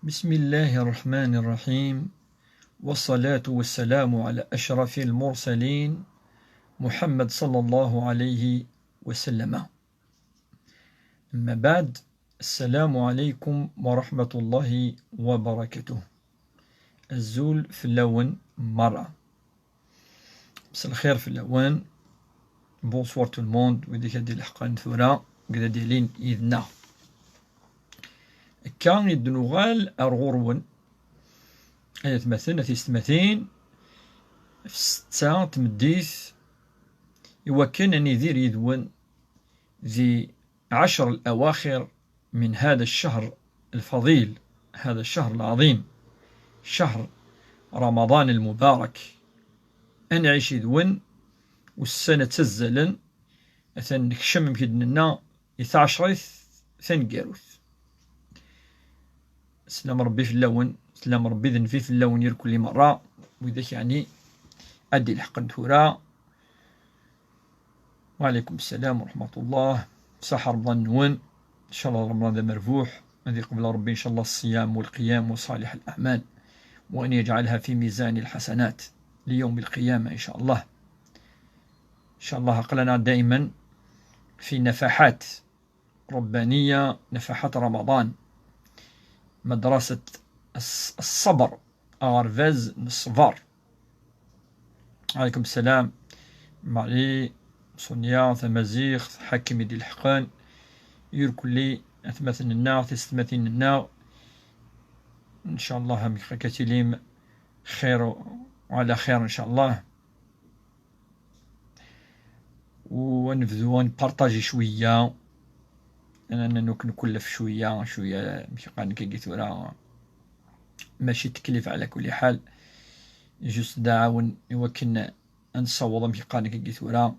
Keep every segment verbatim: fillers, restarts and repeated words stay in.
بسم الله الرحمن الرحيم، والصلاة والسلام على أشرف المرسلين محمد صلى الله عليه وسلم. أما بعد، السلام عليكم ورحمة الله وبركاته. Azul fell-awen merra. Mselxir fell-awen. Bonsoir tout le monde. Wid i d-ileḥqen tura, wid i d-yalin yid-neɣ. Akka i d-nuɣal ar ɣur-wen, ay atmaten, a tiyessetmatin, f ssetta n tmeddit, i wakken ad nidir yid-wen di ɛecr al-awaxir من هذا الشهر الفضيل، هذا الشهر العظيم، شهر رمضان المبارك. Ad nɛic yid-wen ussan ttazzalen, atan nekcem, amek i d-nenna, i tɛecrit taneggarut. Slam Rebbi fell-awen, slam Rebbi d nnbi fell-awen irkelli merra, widak yeɛni ad d-ileḥqen tura. وعليكم السلام ورحمة الله. Saḥa Remḍan-nwen. إن شاء الله Remḍan d amerbuḥ. Ad iqbel Rebbi إن شاء الله الصيام والقيام وصالح الأعمال، وأن يجعلها في ميزان الحسنات ليوم القيامة إن شاء الله. إن شاء الله aql-aneɣ دائما في نفحات ربانية، نفحات رمضان، مدرسة الص-، الصبر، aɣerbaz n ṣṣber. Ɛaleykum ssalam. Mari, Sonia, Tamaziɣt, Ḥakim i d-ileḥqen, irkelli atmaten-nneɣ, tisetmatin-nneɣ. إن شاء الله amek akka tilim xir وعلى خير إن شاء الله. ونبدو نبارطاجي شوية، أنا نكون كل في شوية شوية، ماشي قال نكاكي ثورة، ماشي تكليف على كل حال، جوست دعاون يوكلنا نصوض ماشي قال نكاكي ثورة.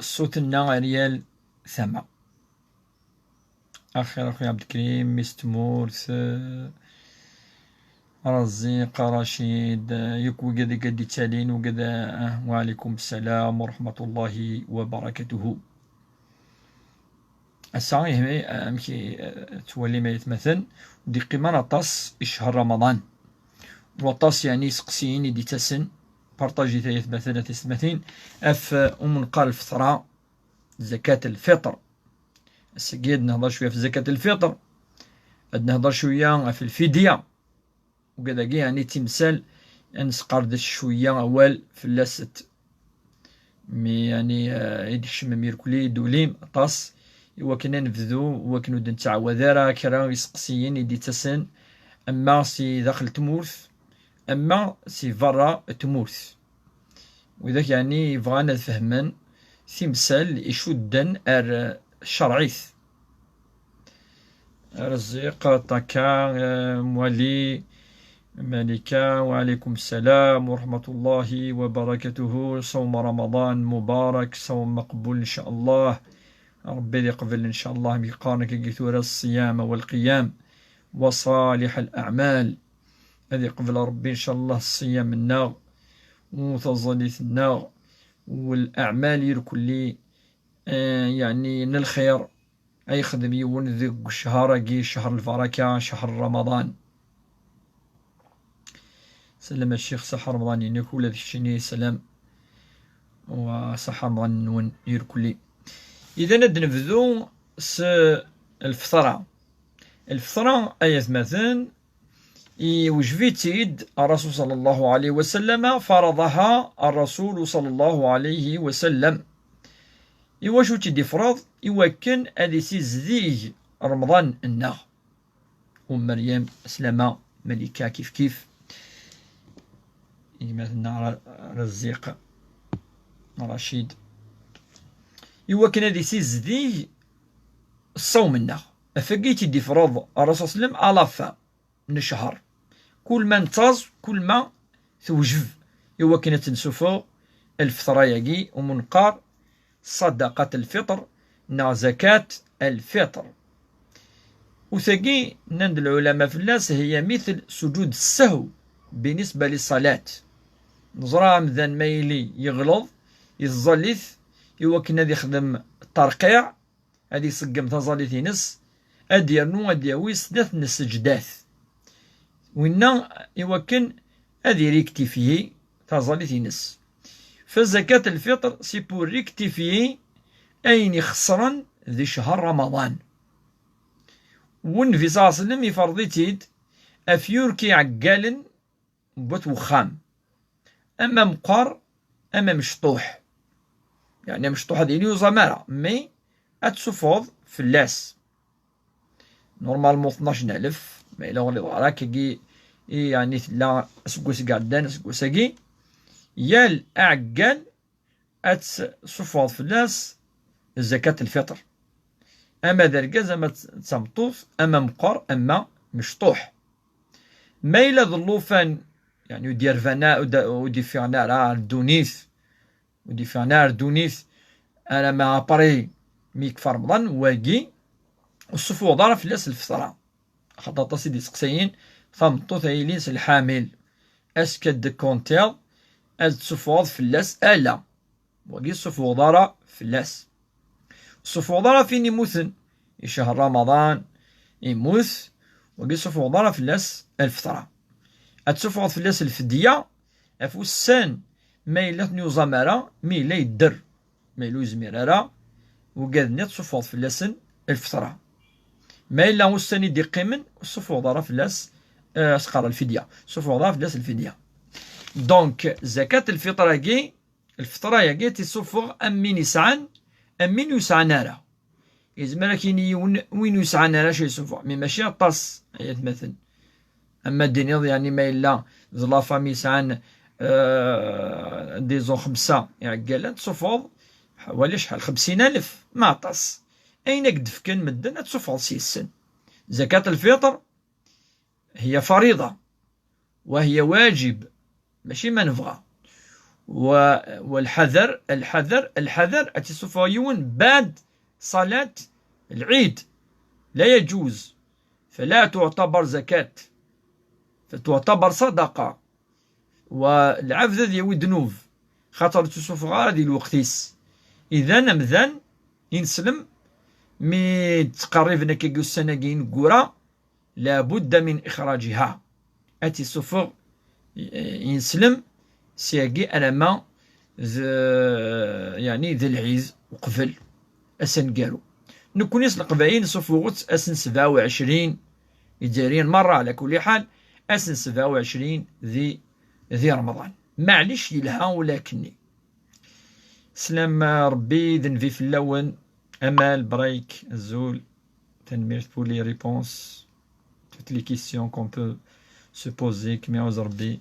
الصوت لنا ريال ثما. أخير أخويا عبد الكريم، ميس تمورث، آه، رزيق، رشيد، آه، يك وقد قد يتالين وقد، آه، وعليكم السلام ورحمة الله وبركاته. Ass-a, ihi, amek i, eh, ttwalim ay atmaten, d-iqqiman aṭas i ccher Ramaḍan. Waṭas, yeɛni, iseqsiyen i d-ittasen, partajit ay atmaten, a tisetmatin, ɣef, eh, umenqar lfeṭra, zakat lfiṭr. Ass-agi ad nehḍer cwiya ɣef zakat lfiṭr, ad nehḍer cwiya ɣef lfidya. Ugad-agi, yeɛni, d timsal, ad nesqerdec cwiya awal fell-asent. Mi, yeɛni, eh, i d-ikcem mirkli, d-ulim aṭas, i wakken ad nebdu, i wakken ur d-nettɛawad ara kra iseqsiyen i d-ittasen, ama si daxel tmurt, ama si berra tmurt. Widak, yeɛni, yebɣan ad fehmen timsal icudden ar, eh, ccerɛit. Rezziq, Taka, eh, Mwali, Malika, وعليكم السلام ورحمة الله وبركاته. صوم رمضان مبارك، صوم مقبول إن شاء الله. Rebbi ad iqbel إن شاء الله, mi yeqqaren akka tura, الصيام والقيام وصالح الأعمال. Ad iqbel Rebbi إن شاء الله ṣṣiyam-nneɣ, u taẓallit-nneɣ, u leɛmal irkelli, eh, yeɛni n lxir, ay yexdem yiwen deg ccher-agi, ccher lbaraka, ccher Ramaḍan. Slam a Ccix, ṣaḥa Ramaḍan-inek, ula d keččini, slam, wa ṣaḥa Ramaḍan-nwen irkelli. Idan ad nebdu s lfeṭra. Lfeṭra, ay atmaten, iwjeb-itt-id Ṛṛasul ṣalla Llahu ɛalayhi wa sallam, faraḍaha Ṛṛasul ṣalla Llahu ɛalayhi wa sallam. Iwacu tt-id-ifreḍ? I wakken ad isizdeg Remḍan-nneɣ. Um Meryem, Slama, Malika, kif kif. Gma-tneɣ Ra-, Rezziq, Racid. I wakken ad isizdeg ṣṣawm-nneɣ. Ɣef wagi i tt-id-ifreḍ Ṛṛasul ṣalla Llahu ɛalayhi wa sallam, à la fin n ccher. Kul ma nettaẓ, kul ma tewjeb, i wakken ad tt-nessufeɣ lfeṭra-agi, umi neqqar ṣadaqat lfiṭr neɣ zakat lfiṭr. U tagi, nnan-d lɛulama fell-as, hiya mitl sujud ssehw binisba lissalat. Neẓra amdan ma yili yeɣleḍ i tẓallit, i wakken ad ixdem tarqiɛ, ad iṣeggem taẓallit-ines, ad d-yernu ad d-yawi snat n ssejdat. Winna iwakken ad iriktifyi taẓallit-ines. Fa zakat lfitr, c'est pour rectifier ayen ixeṣren di ccher Ramaḍan. Nnbi ṣalla Llahu ɛalayhi wa sallam iferḍ-itt-id ɣef yurk iɛeggalen n wat wexxam, ama meqqer ama mecṭuḥ. Yeɛni amecṭuḥ ad yili yuẓam ara, mais ad tsuffɣeḍ fell-as. Normalement tnac n alef, ma yella ur ɣliḍeɣ ara akkagi i, yeɛni tella aseggas i iɛeddan, aseggas-agi, yal aɛeggal ad tsuffɣeḍ fell-as zakat lfitr. Ama d argaz, ama d tameṭṭut, ama meqqer, ama mecṭuḥ. Ma yella d llufan, yeɛni ur d-yerban a-, ur d-, ur d-iffiɣen ara ar ddunit, ur d-iffiɣen ara ar ddunit, alamma après mi yekfa Remḍan, wagi ur tessuffuɣeḍ ara fell-as lfeṭra. Axaṭer aṭas i d-iseqsayen, tameṭṭut a yili s lḥamil, est-ce que ad d-tkuntiḍ ad tessuffuɣeḍ fell-as? Ala, wagi ur tessuffuɣeḍ ara fell-as. Ur tessuffuɣeḍ ara f win immuten, i ccher Ramaḍan, immut, wagi ur tessuffuɣeḍ ara fell-as lfeṭra. Ad tessuffuɣeḍ fell-as lfedya ɣef ussan ma yella ur ten-yuẓam ara, mi yella yedder, ma yella ur yezmir ara, ugad-nni ad tessuffuɣeḍ fell-asen lfeṭra. Ma yella ussan i d-iqqimen, ur tessuffuɣeḍ ara fell-as, eh, as-qqaren lfidya. Ur tessuffuɣeḍ ara fell-as lfidya. Donc, zakat lfitr-agi, lfeṭra-agi ad tt-isuffeɣ am win yesɛan, am win ur yesɛan ara. Yezmer ad k-yini yiwen win ur yesɛan ara acu yessuffeɣ, mais mačči aṭas, ay atmaten. Ama d-tiniḍ, yeɛni, ma yella d la famille yesɛan, euh, disons xemsa iɛeggalen, ad tsuffɣeḍ ḥwali acḥal? Xemsin alef, ma aṭas. Ayen ad k-d-fken medden, ad tsuffɣeḍ s yes-sen. Zakat lfitr, هي فريضة وهي واجب، ماشي ما نبغى. و-، والحذر، الحذر، الحذر، ad tt-isuffeɣ yiwen بعد صلاة العيد، لا يجوز، فلا تعتبر زكاة، فتعتبر صدقة، والعبد ad yawi ddnub، xaṭer ur tt-isuffeɣ ara di lweqt-is. Idan, amdan, ineslem, mi d-ttqerriben akkagi ussan-agi ineggura, لابد من إخراجها. Ad tt-isuffeɣ, eh, ineslem, seg-agi alamma d, yeɛni, d lɛid uqbel ass aneggaru. Nekkni s Leqbayel nessuffuɣ-tt ass n sebɛa u ɛecrin, Izzayriyen merra, ɛla kulli ḥal, ass n sebɛa u ɛecrin di, di Remḍan. Maɛlic, yelha ulakenni. Slam Rebbi d nnbi fell-awen. Amal, Break, azul. Tanemmirt pour les réponses. Toutes les questions qu'on peut se poser, kem iɛuz Rebbi.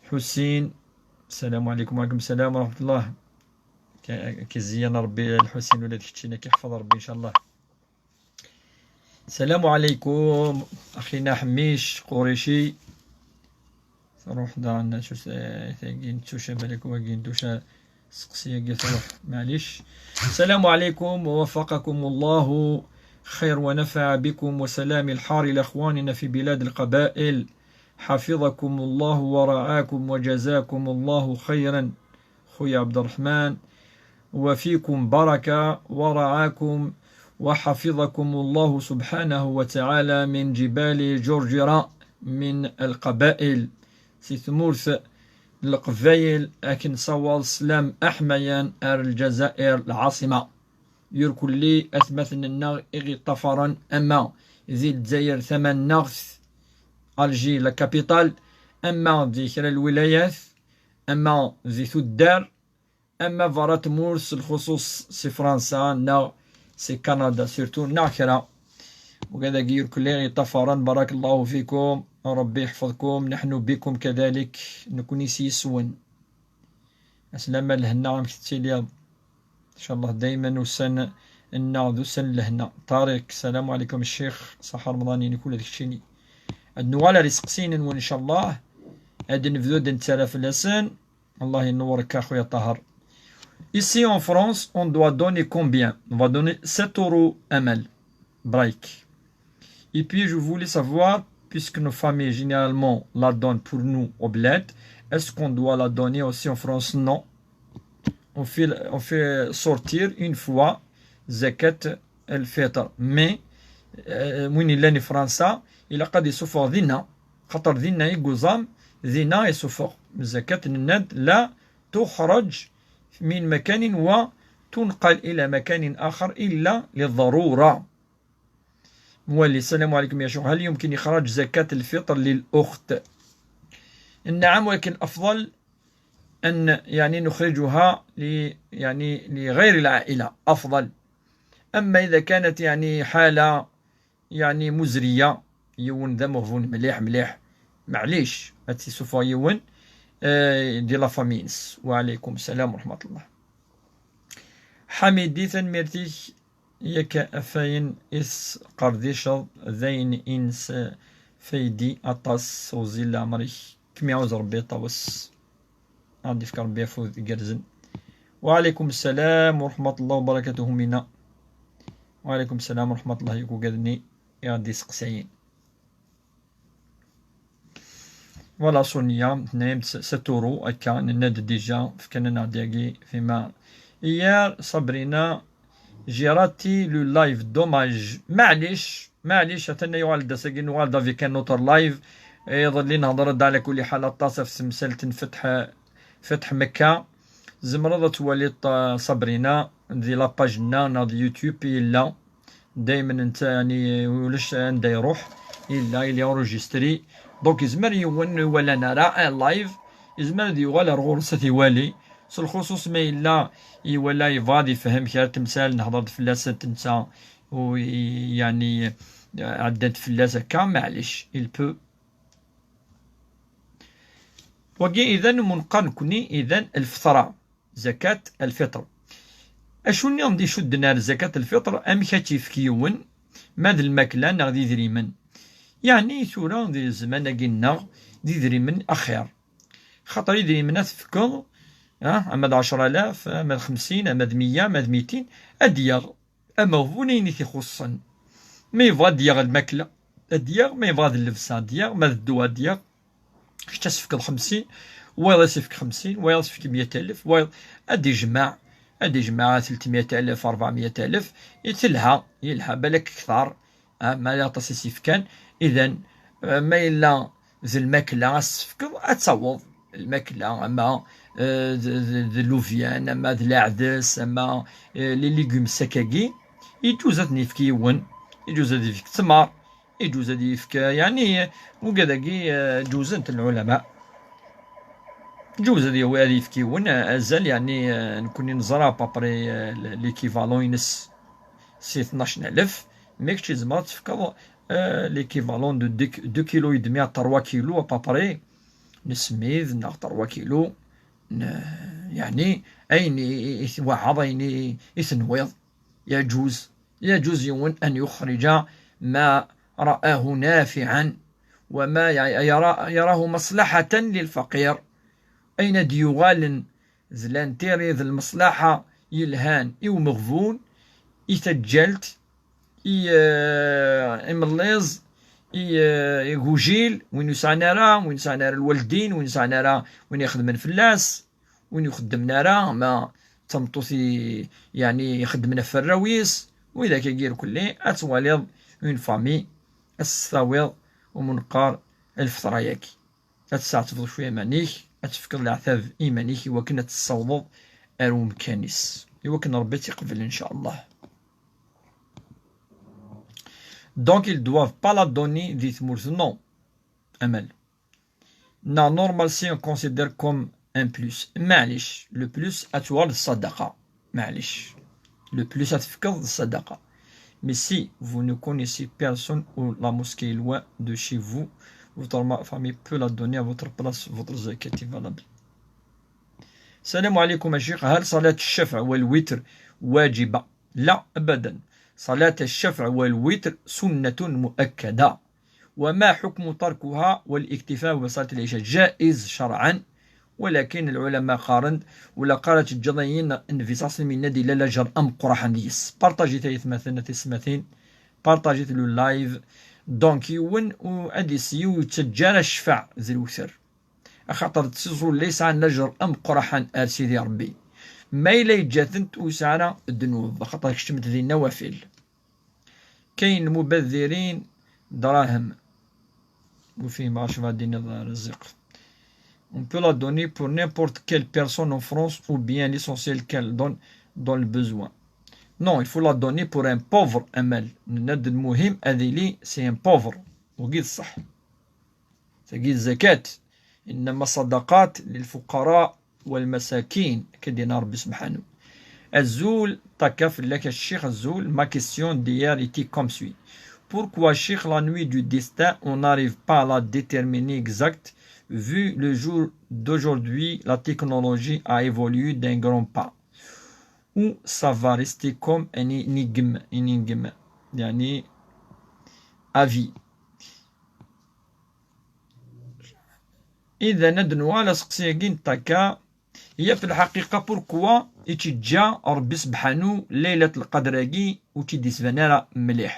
Ḥusin, salam ɛlikum. Wa ɛlikum salam wa raḥmatullah. K-, k-izeyyen Rebbi Lḥusin ula d keččini, ad k-iḥfeḍ Rebbi, incallah. السلام عليكم أخينا حميش قريشي. روح دار شو س-، تاقي نتوشا بالك واقي ندوشا سقسية قي تروح، معليش. السلام عليكم ووفقكم الله خير ونفع بكم وسلام الحار إلى إخواننا في بلاد القبائل. حفظكم الله ورعاكم وجزاكم الله خيرا خويا عبد الرحمن، وفيكم بركة ورعاكم وحفظكم الله سبحانه وتعالى من جبال جرجرة من القبائل. Si tmurt n Leqbayel, ad k-nessaweḍ sslam aḥmayan ar Lezzayer, lɛaṣima. Irkelli atmaten-nneɣ i ɣ-iṭṭafaren, ama di Lezzayer tamaneɣt, Alger, la capitale, ama di kra n lwilayat, ama di tuddar, ama berra tmurt, s lxuṣuṣ si Fransa neɣ si Kanada, surtout, neɣ kra. Wigad-agi irkelli i ɣ-iṭṭafaren, barakallahu fikum, Rebbi yeḥfeḍkum, neḥnu bikum kadalik, nekni s yis-wen. Aslama lehna, amek tettiliḍ? Incallah dayman ussan-nneɣ d ussan n lehna. Ṭariq, salam ɛlikum ccix, ṣaḥa Remḍan-inek ula d keččini. Ad nuɣal ar iseqsiyen-nwen, incallah. Ad nebdu ad nettarra fell-asen. Allah yennuɣ-ik a xuya Ṭaher. Ici en France, on doit donner combien? On va donner sept euros, Amal. Break. Et puis, je voulais savoir, puisque nos familles, généralement, la donnent pour nous au bled, est-ce qu'on doit la donner aussi en France? Non. On fait, on fait sortir une fois zakat al-fitr. Mais, eh, win yellan i Fransa, ilaq ad isuffeɣ dinna, xaṭer dinna i yuẓam, dinna isuffeɣ. Zakat, nenna-d, la tuxraǧ min makanin wa tunqal ila makanin axar illa li ḍarura. Mwali, السلام عليكم يا شيخ، هل يمكن إخراج زكاة الفطر للأخت؟ نعم، ولكن الأفضل أن، يعني، نخرجها ل، يعني، لغير العائلة أفضل. أما إذا كانت، يعني، حالة، يعني، مزرية، yiwen d ameɣbun mliḥ mliḥ, معليش، ad tisuffeɣ yiwen, eh, di la famille-ines. وعليكم السلام ورحمة الله. Ḥamidi, tanemmirt-ik. Yak afayen i tesqerdiceḍ d ayen i nesfaydi aṭas. Wezzil leɛmer-ik, kem-iɛuz Rebbi, Ṭawes. Ad d-ifk Rebbi afud igerrzen. وعليكم السلام ورحمة الله وبركاته Mina. وعليكم السلام ورحمة الله i ugaden-nni i ɣ-d-iseqsayen. Voilà, Sonia, tenna-yam-d s-, sept euros, akka, nenna-d déjà, fkan-aneɣ-d yagi, fima. Hier, Sabrina, j'ai raté le live, dommage. Maɛlic, maɛlic, atan yuɣal-d ass-agi, nuɣal-d avec un autre live. Iḍelli nehḍer-d ɛla kulli ḥal aṭas ɣef temsalt n Fetḥ, Fetḥ Mekka. Tzemreḍ ad twaliḍ, ah, Sabrina di la page-nneɣ neɣ di YouTube yella. Daymen netta, yani, ulac anda iruḥ, yella, il est enregistré. Donc, yezmer yiwen ur iwalan ara un live, yezmer ad yuɣal ar ɣur-s ad t-iwali. S lxuṣuṣ ma yella iwala yebɣa ad ifhem kra n temsal, nehḍer-d fell-as netta, u, yani, ɛeddant fell-as akka, maɛlic, il peut. Wagi idan umenqar nekni, idan lfeṭra. Zakat lfiṭr. Acu nniḍen d-icudden ar zakat lfiṭr? Amek ad tt-yefk yiwen, ma d lmakla neɣ d idrimen? Yeɛni tura di zzman-agi-nneɣ d idrimen axir. Xaṭer idrimen ad tefkeḍ, ah, ama d ɛecra alaf, ama d xemsin, ama d meyya, ama d mitin, ad d-yaɣ ameɣbun ayen i t-ixuṣṣen. Ma yebɣa ad d-yaɣ lmakla, ad d-yaɣ, ma yebɣa ad llebsa, ad d-yaɣ, ma d ddwa, ad d-yaɣ. Kečč ad s-tefkeḍ xemsin, wayeḍ ad s-yefk xemsin, wayeḍ ad s-yefk meyya alef, wayeḍ ad d-ijmeɛ, ad d-ijmeɛ telt meyya alef, rebɛ meyya alef, i telha, yelha, balak kter, ah, ma yella aṭas i s-yefkan. Idan, ah, ma yella d lmakla ad s-tefkeḍ, ad taweḍ lmakla, ama, eh, d, d, d lubyan, ama d leɛdes, ama, eh, les légumes secs-agi, iǧuz ad ten-yefk yiwen, iǧuz ad yefk ttmer, iǧuz ad yefk, yani, ugad-agi, eh, ǧuzen-t lɛulama. Ǧuz ad yawi, ad yefk yiwen, eh, azal, yani, eh, nekni neẓra à peu près, eh, l'équivalent-ines si tnac alaf, mais kečč tzemreḍ ad tefkeḍ, eh, l'équivalent de deux, deux kilos et demi à trois kilos à peu près, n smid, neɣ trois kilos, n, yani, ayen i, i, i twaɛaḍ, ayen i, i tenwiḍ. يجوز، يجوز yiwen أن يخرج ما رآه نافعا وما ي-، يرى-، يراه مصلحة للفقير. Ayen ad d-yuɣalen d l'intérêt, d lmeṣlaḥa yelhan i umeɣbun, i taǧǧalt, i, eh, imellaẓ, i, eh, igujil, win ur yesɛan ara, win ur yesɛan ara lwaldin, win ur yesɛan ara win ixedmen fell-as, win ur ixeddmen ara, ama d tameṭṭut i, yeɛni, ixeddmen ɣef warraw-is, widak-agi irkelli, ad twaliḍ une famille, ad s-tawiḍ umenqar lfeṭra-yagi. Ad tesɛetbeḍ cwiya iman-ik, ad tefkeḍ leɛtab i iman-ik i wakken ad tessawḍeḍ ar umkan-is, i wakken Ṛebbi ad tt-iqbel, ncallah. Donc, ils doivent pas la donner di tmurt, non. Amal. Neɣ normal si on considère comme un plus. Maɛlic, le plus ad tuɣal d ṣṣadaqa. Maɛlic. Le plus ad tefkeḍ d ṣṣadaqa. Mais si vous ne connaissez personne ou la mosquée est loin de chez vous, votre ma-, famille peut la donner à votre place, votre zakat est valable. السلام عليكم يا شيخ، هل صلاة الشفع والوتر واجبة؟ لا أبدا. صلاة الشفع والوتر سنة مؤكدة. وما حكم تركها والاكتفاء بصلاة العشاء؟ جائز شرعا، ولكن العلماء qqaren ula qqaren ad teǧǧeḍ ayen Nnbi ṣalla Llahu ɛalayhi wa sallam yenna-d yella lajer ameqqran deg-s. Partajit ay atmaten, a tisetmatin, partajit le live. Donc, yiwen u-, ad is-, yiwen ur yettaǧǧa ara ccfeɛ d lewter. Axaṭer d tiẓulla yesɛan lajer ameqqran ar Sidi Ṛebbi. Ma yella yeǧǧa-tent ur yesɛi ara ddnub, axaṭer keččment di nnawafil. كاين المبذرين دراهم. وفيه ما عرفش بعد ديني الرزق. On peut la donner pour n'importe quelle personne en France ou bien l'essentiel qu'elle donne dans le besoin. Non, il faut la donner pour un pauvre, أمل. نناد المهم هذه لي c'est un pauvre. وقيد الصح. تقيد الزكاة. إنما الصدقات للفقراء والمساكين. كدينا ربي سبحانه. أزول تكا فلاك الشيخ أزول. Ma question d'hier était comme suit. Pourquoi, Cheikh, la nuit du destin, on n'arrive pas à la déterminer exacte, vu le jour d'aujourd'hui, la technologie a évolué d'un grand pas. Ou ça va rester comme un énigme, énigme, يعني, à vie. إذا ad nuɣal aseqsi-agi n Taka, هي في الحقيقة pourquoi i tt-iǧǧa Ṛebbi سبحانه ليلة القدر-agi ur tt-id-isban ara mliḥ.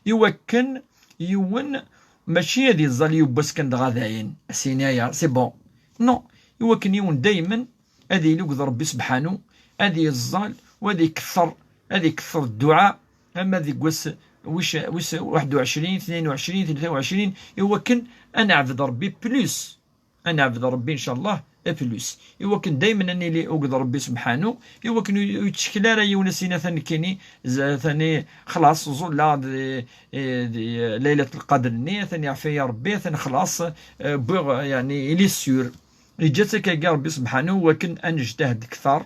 Iwakken yiwen mačči ad iẓẓal yiwwas kan dɣa dayen, as-yini aya, c'est bon. Non, iwakken yiwen daymen ad yili akked Ṛebbi سبحانه, ad yeẓẓal, u ad iketteṛ, ad iketteṛ dduɛa, ama deg wass wis, wis waḥed u ɛecrin, tnayen u ɛecrin, tlata u ɛecrin, iwakken ad neɛbed Ṛebbi plus. Ad neɛbed Ṛebbi, ncallah, plus. Iwakken daymen ad nili akked Ṛebbi سبحانه, iwakken ur, ur yettkel ara yiwen as-yini atan nekkini, z-, atan xlaṣ, ẓẓulleɣ di, di ليلة القدر-nni, atan yeɛfa-yi Ṛebbi, atan xlaṣ, eh, wwiɣ, يعني, il est sûr. Yeǧǧa-tt akkagi Ṛebbi سبحانه, iwakken ad nejtahd kteṛ,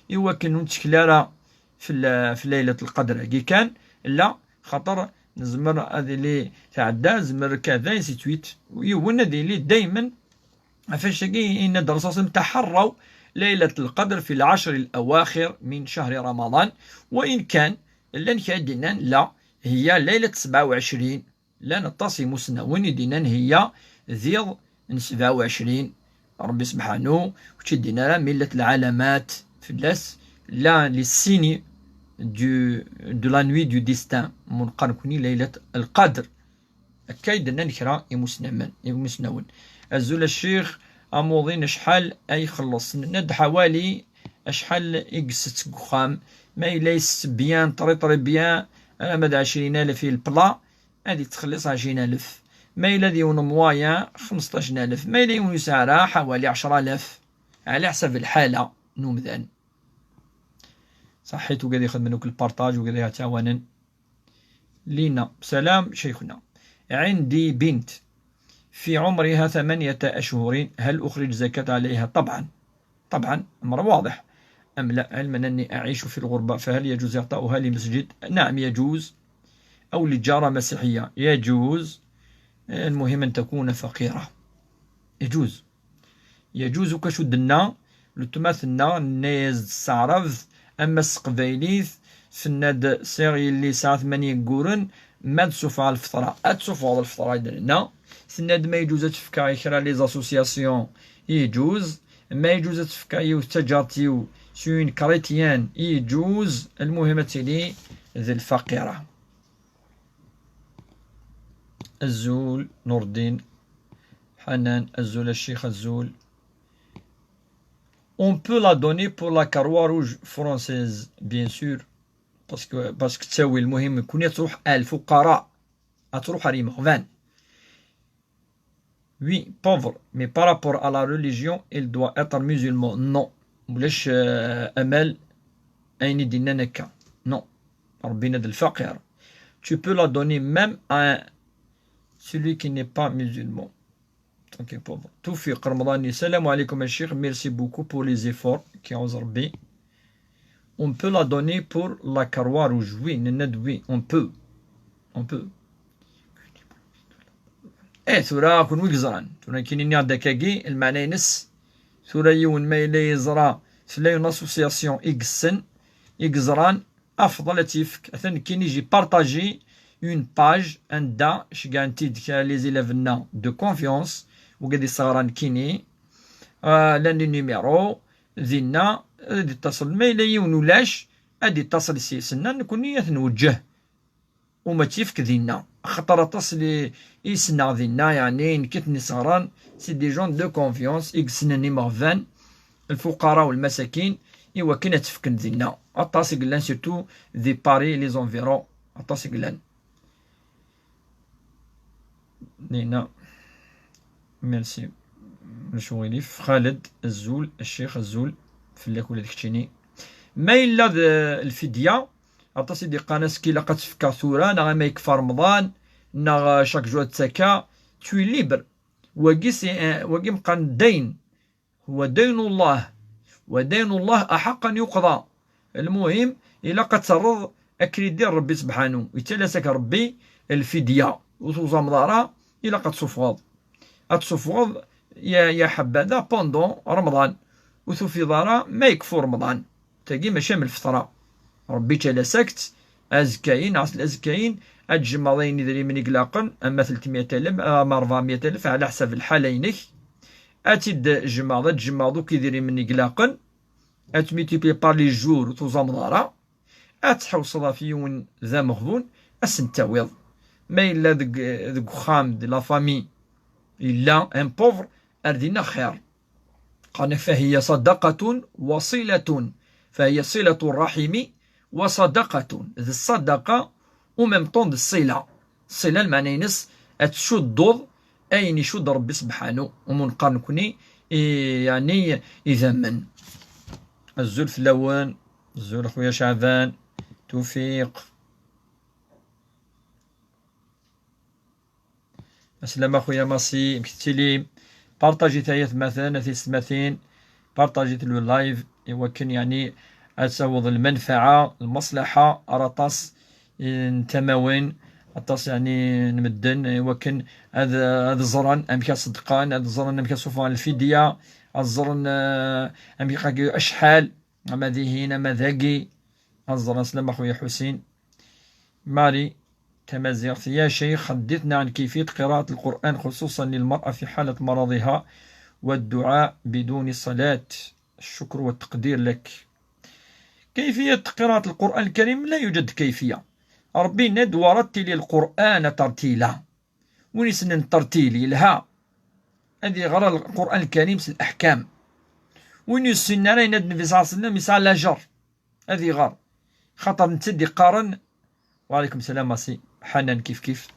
iwakken ur nettkel ara في ال-, في ليلة القدر-agi kan, la, xaṭer nezmer ad yili tɛedda, nezmer kada, ainsi de suite. Yiwen ad yili daymen, ɣef wannect-agi yenna-d Ṛṛasul صلى الله عليه وسلم: تحروا ليلة القدر في العشر الأواخر من شهر رمضان. وإن كان llan kra i d-yennan, la, هي ليلة سبعة وعشرين. Llan aṭas imusnawen i d-yennan هي d iḍ n سبعة وعشرين. Ṛebbi سبحانه ur tt-id-yenni ara, mi llant lɛalamat fell-as, la, les signes du, de la nuit du destin, ma neqqar nekkni ليلة القدر. Akka i d-nnan kra imusnamen, imusnawen. Azul a ccix, amuḍin acḥal ay ixelleṣ? Nenna-d ḥawali acḥal i isett deg uxxam. Ma yella isett bien, très très bien, alamma d ɛecrin alef i le plat, ad yettxelliṣ ɛecrin alef. Ma yella d yiwen moyen, xmesṭac alef. Ma yella yiwen ur yesɛi ara, ḥawali ɛecra alaf, ɛla ḥsab lḥala n umdan. Ṣaḥit, wigad ixedmen akk lparṭaj, wigad iɛtawanen. Lina, salam ceyxuna. عندي بنت في عمرها ثمانية أشهر، هل أخرج زكاة عليها؟ طبعا، طبعا، أمر واضح. أم لا؟ علما أني أعيش في الغربة، فهل يجوز إعطاؤها لمسجد؟ نعم، يجوز. أو لجارة مسيحية، يجوز. المهم أن تكون فقيرة. يجوز. يجوز كشدنا لتماثلنا الناس الصعرف، أما السقبايليت، سناد سير يلي ساعة ثمانية قورن، ما تسوفها الفطرة، أتسوفها الفطرة درنا. سناد ما يجوز تفكا كرا les associations، يجوز. ما يجوز تفكا يو تجارتيو سو اون كريتيان، يجوز. المهم تيلي ذي الفقيرة. أزول نور الدين حنان، أزول الشيخ أزول. On peut la donner pour la Croix-Rouge française, bien sûr. Parce que, parce que تساوي المهم يكون تروح على الفقراء. تروح على المغفان. Oui, pauvre, mais par rapport à la religion, il doit être musulman. Non. ولاش, euh, أمل أين ديننا نكا. Non. ربنا د الفقير. Tu peux la donner même à celui qui n'est pas musulman. Ok, pauvre. توفيق رمضاني، السلام عليكم الشيخ، merci beaucoup pour les efforts. كيعوز ربي. On peut la donner pour la Croix-Rouge. Oui, nenna-d oui, on peut. On peut. Eh, tura kunwi yeẓran. Tura nekkini nniɣ-d akkagi, lmeɛna-ines, tura yiwen ma yella yeẓra tella une association i yessen, i yeẓran, afḍel ad tt-yefk. Atan nekkini j'ai partagé une page anda ceggɛen-t-id kra les élèves-nneɣ de confiance, wigad i sseɣran nekkini, euh, llan les numéros, dinna, ad d-ittaṣel. Ma yella yiwen ulac, ad d-ittaṣel s-, s-, nna nekkni ad t-nweǧǧeh. Uma tt-yefk dinna. Axaṭer aṭas li, i ssneɣ dinna, yeɛni, nekk i ten-isseɣran, c'est des gens de confiance, i yessnen imeɣban, lfuqara u lmasakin, i wakken ad tt-fken dinna. Aṭas i yellan, surtout di Paris, les environs, aṭas i yellan. Dina. Merci. Ulac uɣilif. Xaled, azul. Ccix, azul. Fell-ak ula d keččini. Ma yella d lfidya, aṭas i d-iqqan ass-ki ilaq ad tefkeɣ tura, neɣ ama yekfa Remḍan, neɣ chaque jour ad ttaka. Tu es libre. Wagi, c'est un, wagi meqqaren dayen. Wa daynu Allah. Wa daynu Allah aḥaq an yuqḍa. Lmuhim, ilaq ad terreḍ akridi n Rebbi sebḥanu. Yettalas-ak Rebbi lfidya. Ur tuẓameḍ ara, ilaq ad tsuffɣeḍ. Ad tsuffɣeḍ, ya, ya ḥabbada, pendant Remḍan. Ur tufiḍ ara ma yekfu Remḍan. Tagi mačči am lfeṭra. Rebbi yettalas-ak-tt, azekka-in, neɣ azekka-in, ad tjemɛeḍ ayen idrimen i ilaqen, ama telt mya alef, ama rebɛ mya alef, ɛla ḥsab lḥala-inek. Ad tt-id-tjemɛeḍ, ad tjemɛeḍ akk idrimen i ilaqen, ad tmultiplier par les jours, ur tuẓameḍ ara, ad tḥewṣeḍ ɣef yiwen d ameɣbun, ad sen-tawiḍ. Ma yella deg, deg uxxam, de la famille, yella un pauvre, ar dinna xir. Qqaren-ak: فهي صدقة وصلة، فهي صلة الرحم وصدقة. D ṣṣadaqa, u même temps d ṣṣila. Ṣṣila, lmeɛna-ines ad tcuddeḍ ayen icudd Rebbi sebḥanu, umu neqqar nekni, i, yeɛni, idammen. Azul fell-awen, azul a xuya Ceɛban, Tufiq. Aslama xuya Masi, amek tettilim? Partajit ay atmaten, a tisetmatin, partajit le live, i wakken, yeɛni, ad taweḍ lmanfaɛa, lmaṣlaḥa, ar aṭas n tamawen, aṭas, yeɛni, n medden, i wakken ad, ad ẓren amek ad ṣeddqen, ad ẓren amek ad suffɣen lfidya, ad ẓren, eh, amek, acḥal, ama dihin, ama dagi, ad ẓren. Aslama xuya Ḥusin. Mari, tamaziɣt. يا شيخ، حدثنا عن كيفية قراءة القرآن، خصوصا للمرأة في حالة مرضها، والدعاء بدون صلاة. الشكر والتقدير لك. كيفية قراءة القرآن الكريم لا يوجد كيفية. ربي yenna-d: ورتل القرآن ترتيلا. Win yessnen الترتيل يلها، ad iɣer القرآن الكريم s الأحكام. Win ur yessinen ara, yenna-d النبي صلى الله عليه وسلم, yesɛa lajer. Ad iɣer. Xaṭer netta d-iqqaren, وعليكم السلام a Si Ḥanan, kif kif.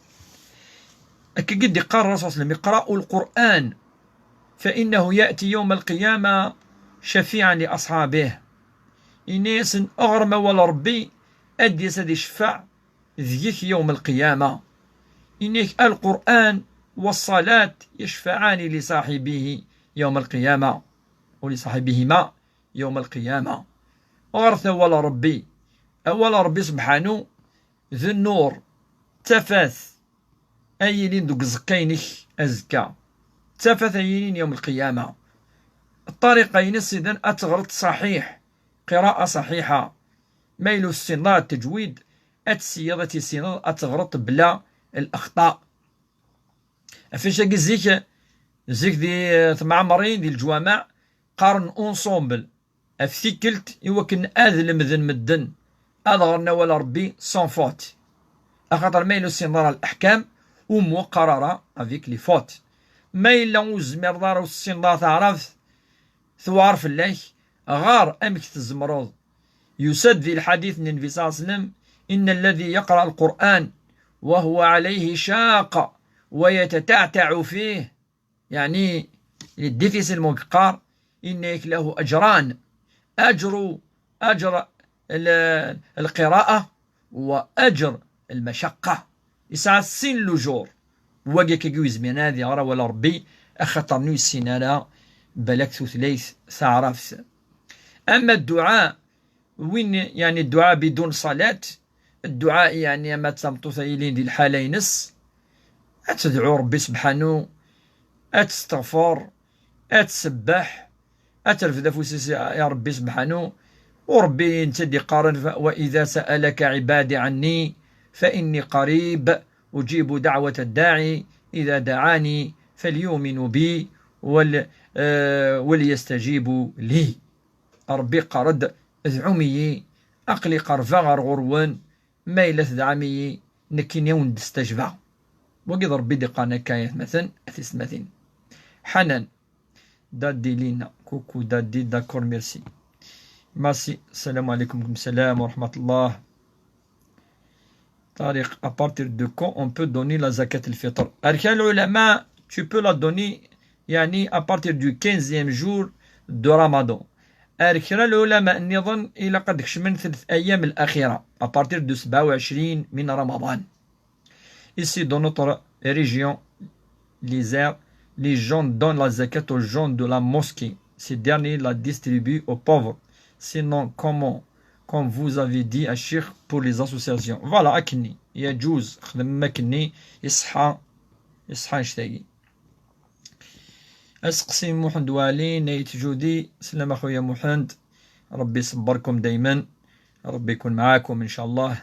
Akka i d-iqqar Rasul صلى الله عليه وسلم: اقرأوا القرآن فإنه يأتي يوم القيامة شفيعا لأصحابه. Ini-asen, ɣrem awal Ṛebbi, ad d-yas ad iceffeɛ deg-k يوم القيامة. Ini-ak, القرآن والصلاة يشفعان لصاحبه يوم القيامة، ولصاحبهما يوم القيامة. Ɣret awal Ṛebbi. Awal Ṛebbi سبحانه d nnur, d tafat ay yilin deg uẓekka-inek azekka. D tafat ay yilin يوم القيامة. Ṭṭariqa-ines idan ad teɣreḍ ṣaḥiḥ, قراءة صحيحة. Ma yella ur tessineḍ ara ttejwid, ad tessineḍ, ad tissineḍ ad teɣreḍ bla الأخطاء. Ɣef wacu-agi zik, zik di temɛemrin, di leǧwameɛ, qqaren ensemble ɣef tikkelt i wakken ad lemden medden ad ɣren awal Ṛebbi sans faute. Axaṭer ma yella ur ssineḍ ara leḥkam, ur muqqar ara avec les fautes. Ma yella ur tezmireḍ ara, ur tessineḍ ara taɛrabt, tewɛer fell-ak, ɣer amek tzemreḍ. Yusa-d di lḥadit n Nnbi صلى الله عليه وسلم: إن الذي يقرأ القرآن وهو عليه شاق ويتتعتع فيه، يعني, il est difficilement, yeqqar, إن له أجران، أجر، أجر ال-، القراءة وأجر المشقة. Yesɛa sin lujur. Wagi akka ur yezmir ara ad iɣer awal Ṛebbi, axaṭer ur yessin ara balak tutlayt taɛrabt. Ama dduɛa, win, yeɛni, dduɛa bidun ṣalat, dduɛa, yeɛni, ama d tameṭṭut ay yilin di lḥala-ines, ad tedɛu Ṛebbi sebḥanu, ad testeɣfer, ad tsebbeḥ, ad terfed afus-is i Ṛebbi sebḥanu. U Ṛebbi netta d-iqqaren: وإذا سألك عبادي عني فإني قريب أجيب دعوة الداعي إذا دعاني فليؤمنوا بي ول-, eh, وليستجيبوا لي. Ṛebbi iqqar-d: dɛum-iyi, aql-i qerbeɣ ɣer ɣur-wen, ma yella tedɛam-iyi, nekkini ad wen-d-stajbeɣ. Wagi d Ṛebbi i d-iqqaren akka, ay atmaten, a tisetmatin. Ḥanan, Daddy Lina, coucou Daddy, d'accord, merci. Masi, السلام عليكم. وعليكم السلام ورحمة الله. Tariq, à partir de quand on peut donner la zakat al-fitr? Ar kra n lɛulama, tu peux la donner, يعني, à partir du quinzième jour de Ramadan. Ar kra n lɛulama nniḍen, ilaq ad d-kecmen ثلاث أيام الأخيرة, à partir de سبعة وعشرين من رمضان. Ici, dans notre région, l'Isère, les gens donnent la zakat aux gens de la mosquée. Ces derniers la distribuent aux pauvres. Sinon, comment, comme vous avez dit, à Cheikh, pour les associations? Voilà, akken-nni. يجوز, xdem akken-nni, iṣeḥḥa, iṣeḥḥa annect-agi. Aseqsi Muḥend Waɛli, Nayt Judi, سلام أخويا محند. ربي يصبركم دايما. ربي يكون معاكم إن شاء الله.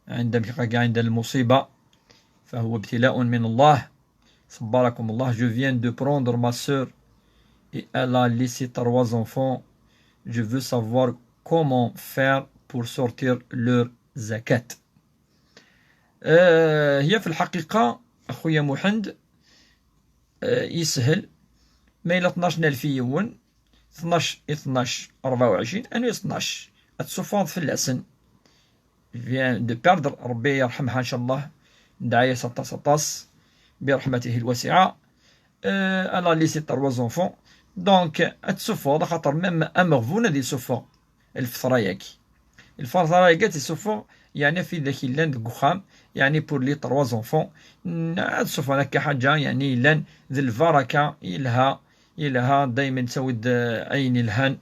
عند، عند المصيبة فهو ابتلاء من الله. صبركم الله. Je viens de prendre ma sœur et elle a laissé trois enfants. Je veux savoir comment faire pour sortir leur zakat. آه، هي في الحقيقة أخويا محند، آه، يسهل. ما إلا اثناش ألف يون، اثناش، اثناش، أربعة وعشرين، أنو اثناش. Ad tsuffɣeḍ fell-asen. Vient de perdre, ربي يرحمها إن شاء الله. ندعي aṭas aṭas برحمته الواسعة. Euh, elle a laissé trois enfants. Donc, ad tsuffɣeḍ, xaṭer même ameɣbun ad isuffeɣ lfeṭra-yagi. Lfeṭra-yagi ad isuffeɣ, يعني, في ذاك يلان deg uxxam, يعني, pour les trois enfants. Ad suffɣeḍ akka ḥaǧa, يعني, yellan d lbaraka, yelha, yelha, daymen ttawi-d, euh, ayen yelhan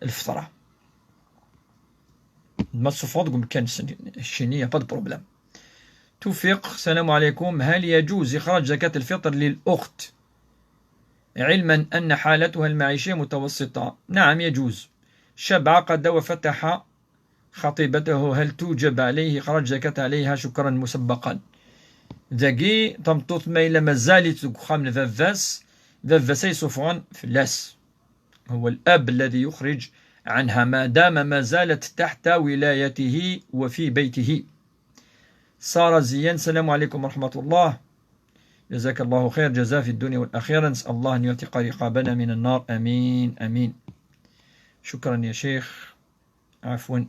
lfeṭra. Ma tsuffɣeḍ deg umkan-nsen, keččini, y a pas de problème. توفيق، السلام عليكم. هل يجوز إخراج زكاة الفطر للأخت، علما أن حالتها المعيشية متوسطة؟ نعم، يجوز. شاب عقد وفتح خطيبته، هل توجب عليه إخراج زكاة عليها؟ شكرا مسبقا. Dagi, tameṭṭut ma yella mazal-itt deg uxxam n baba-s, baba-s ay suffɣen fell-as. هو الأب الذي يخرج عنها ما دام ما زالت تحت ولايته وفي بيته. سارة زيان، السلام عليكم ورحمة الله. جزاك الله خير جزاء في الدنيا والآخرة. نسأل الله أن يعتق رقابنا من النار. آمين، آمين. شكرا يا شيخ. عفوا.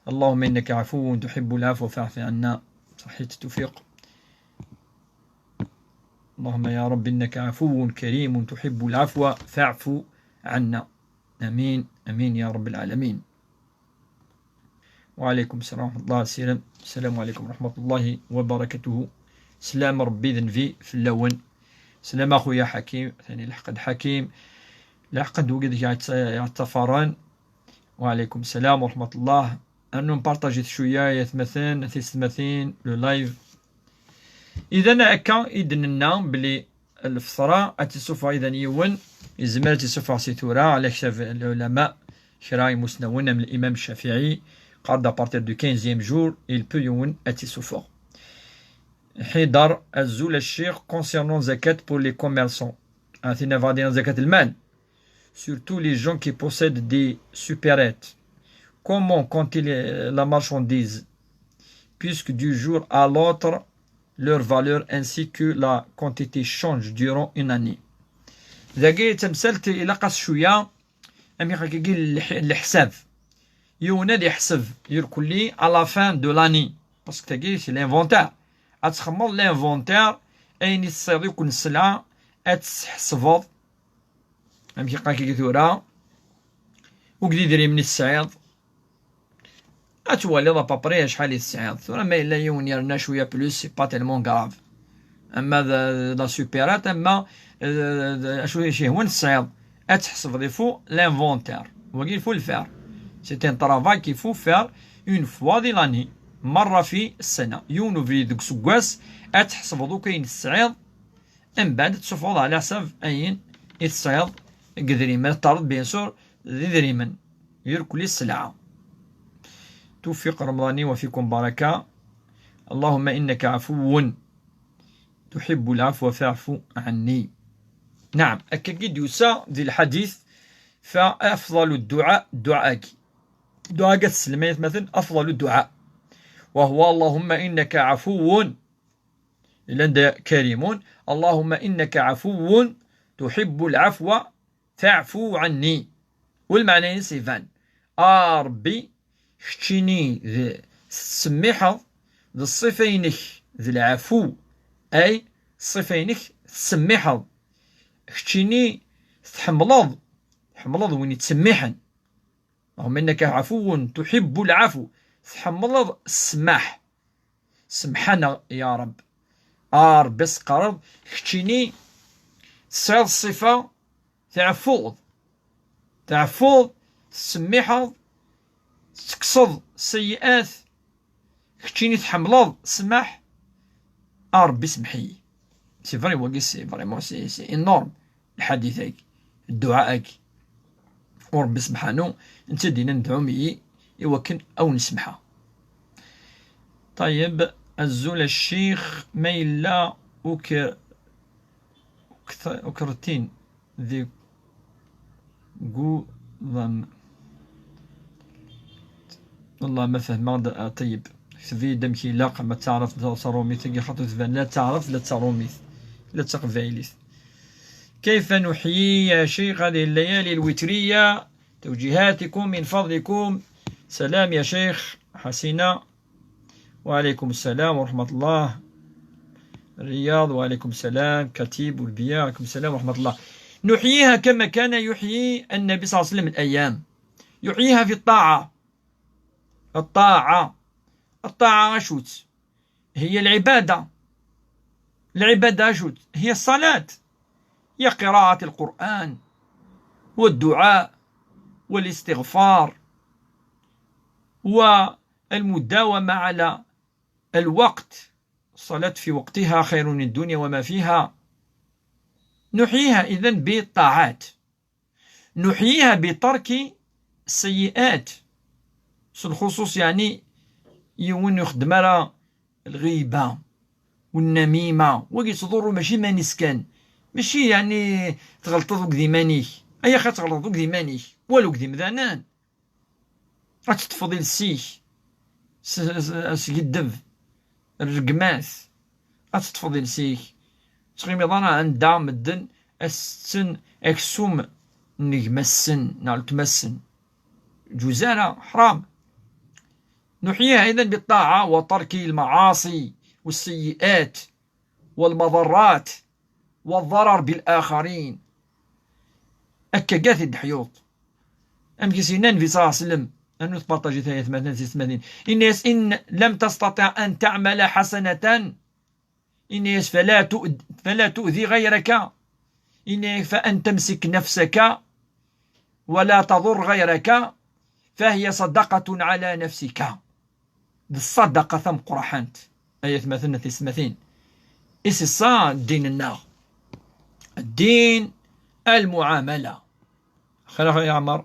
اللهم إنك عفو تحب العفو فاعف عنا. صحيت توفيق. اللهم يا رب إنك عفو كريم تحب العفو فاعف عنا. آمين، آمين يا رب العالمين. وعليكم السلام ورحمة الله. السلام، السلام عليكم ورحمة الله وبركاته. سلام ربي ذنبي في اللون. سلام أخويا حكيم، ثاني لحقد حكيم. لحقد وقد يعت-، يعتفرن. وعليكم السلام ورحمة الله. أنو نبارطاجيت شوية يا ثمثين، ثي ثمثين، le live. إذا هكا إذن لنا بلي الفطرة أتسوفا إذا يون، يزمر تسوفا سي ثورة على كتاب العلماء، كرا مسنون من الإمام الشافعي، قال à partir du quinzième jour، il peut يون أتسوفا. حيدر أزول الشيخ concernant زكاة pour les commerçants. أثينا فادينا زكاة المال. Surtout les gens qui possèdent des supérettes. Comment compter les, la marchandise, puisque du jour à l'autre, leur valeur ainsi que la quantité change durant une année. Dagi tamsalt ilaq-as cwiya, amek akka, leḥsab. Yiwen ad iḥseb irkelli à la fin de l'année. Parce que tagi c'est l'inventaire. Ad txemmeḍ l'inventaire, ayen i tesɛiḍ akk n sselɛa, ad tesḥesbeḍ. Amek iqaq-agi tura? Ugd idrimen i tesɛiḍ. Ad twaliḍ à peu près acḥal i tesɛiḍ. Tura ma yella yiwen yerna cwiya plus, c'est pas tellement grave. Ama d, d la supérette, ama, euh, d, acu i s-yehwan tesɛiḍ. Ad tḥesbeḍ, il faut l'inventaire. Wagi il faut le faire. C'est un travail qu'il faut faire une fois dans l'année. Merra fi ssena. Yiwen ubrid deg useggas, ad tḥesbeḍ akk ayen tesɛiḍ. Mbeɛd ad tsuffɣeḍ ɛla ḥsab ayen i tesɛiḍ deg idrimen, ad terreḍ bien sûr d idrimen, irkelli sselɛa. توفيق رمضاني وفيكم بركة. اللهم إنك عفو تحب العفو فاعف عني. نعم، akka i d-yusa di lḥadit, فأفضل الدعاء الدعاء-agi. الدعاء-agi ad t-sellem ay atmaten, أفضل الدعاء. وهو اللهم إنك عفو Yellan d كريم، اللهم إنك عفو تحب العفو فاعف عني. Lmeɛna-ines iban. A Ṛebbi, keččini d, tettsemmiḥeḍ, d ṣṣifa-inek d lɛafu, ay ṣṣifa-inek tettsemmiḥeḍ. Keččini tḥemmleḍ, tḥemmleḍ win yettsemmiḥen. رغم أنك عفو تحب العفو, tḥemmleḍ ssmaḥ. Semḥ-aneɣ ya Reb. A Rebbi, as-teqqareḍ, keččini tesɛiḍ ṣṣifa, tɛeffuḍ. Tɛeffuḍ, tettsemmiḥeḍ, tettekkseḍ seyyi'at, keččini tḥemmleḍ ssmaḥ. A Rebbi, semḥ-iyi. C'est vrai, wagi, c'est vraiment, c'est, c'est énorme, lḥadit-agi, dduɛa-agi. U Rebbi sebḥanu, netta d-yenna, dɛum-iyi i wakken a wen-semḥeɣ. Ṭayyeb, azul a ccix, ma yella uker-, ukert-, ukertin deg uḍam. Wallah ma fehmeɣ-d, a Ṭayyeb. Ktev-iyi-d amek ilaq ma teɛreḍ taṛumit-agi, xaṭer tban la d taɛrabt, la d taṛumit, la d taqbaylit. كيف نحيي يا شيخ هذه الليالي الوترية؟ توجيهاتكم من فضلكم. سلام يا شيخ حسينة. وعليكم السلام ورحمة الله. رياض، وعليكم السلام. كتيب والبياع، وعليكم السلام ورحمة الله. نحييها كما كان يحيي النبي صلى الله عليه وسلم الأيام. يحييها في الطاعة. الطاعة. الطاعة أشوت؟ هي العبادة. العبادة أشوت؟ هي الصلاة، هي قراءة القرآن والدعاء والاستغفار والمداومة على الوقت. الصلاة في وقتها خير من الدنيا وما فيها. نحييها إذن بالطاعات، نحييها بترك السيئات. S lxuṣuṣ, yeɛni, yiwen ur ixeddem ara lɣiba, والنميمة, wagi yettḍurru mačči iman-is kan. Mačči, yeɛni, tɣelṭeḍ akked iman-ik. Ay axi ad tɣelṭeḍ akked iman-ik, wala akked imdanen. Ad teṭṭfeḍ iles-ik s, s, asgeddeb, rregmat. Ad teṭṭfeḍ iles-ik. Ur tettɣimiḍ ara anda medden a setten aksum n gma-tsen neɣ weltma-tsen. Ǧuz ara, ḥram. نحييها إذن بالطاعة وترك المعاصي والسيئات والمضرات والضرر بالآخرين. Akka i t-id-ḥyuḍ. Amek i s-yenna Nnbi صلى الله عليه وسلم, anu tpartajit ay atmaten, tisetmatin. Yenna-yas: إن لم تستطع أن تعمل حسنة, yenna-yas: فلا تؤذ-, فلا تؤذي غيرك. Yenna-yas: فأن تمسك نفسك ولا تضر غيرك فهي صدقة على نفسك. D ṣṣadaqa tameqqrant, ay atmaten, tisetmatin. I s-iṣṣa ddin-nneɣ. Ddin, المعاملة. Xir a Ɛmer.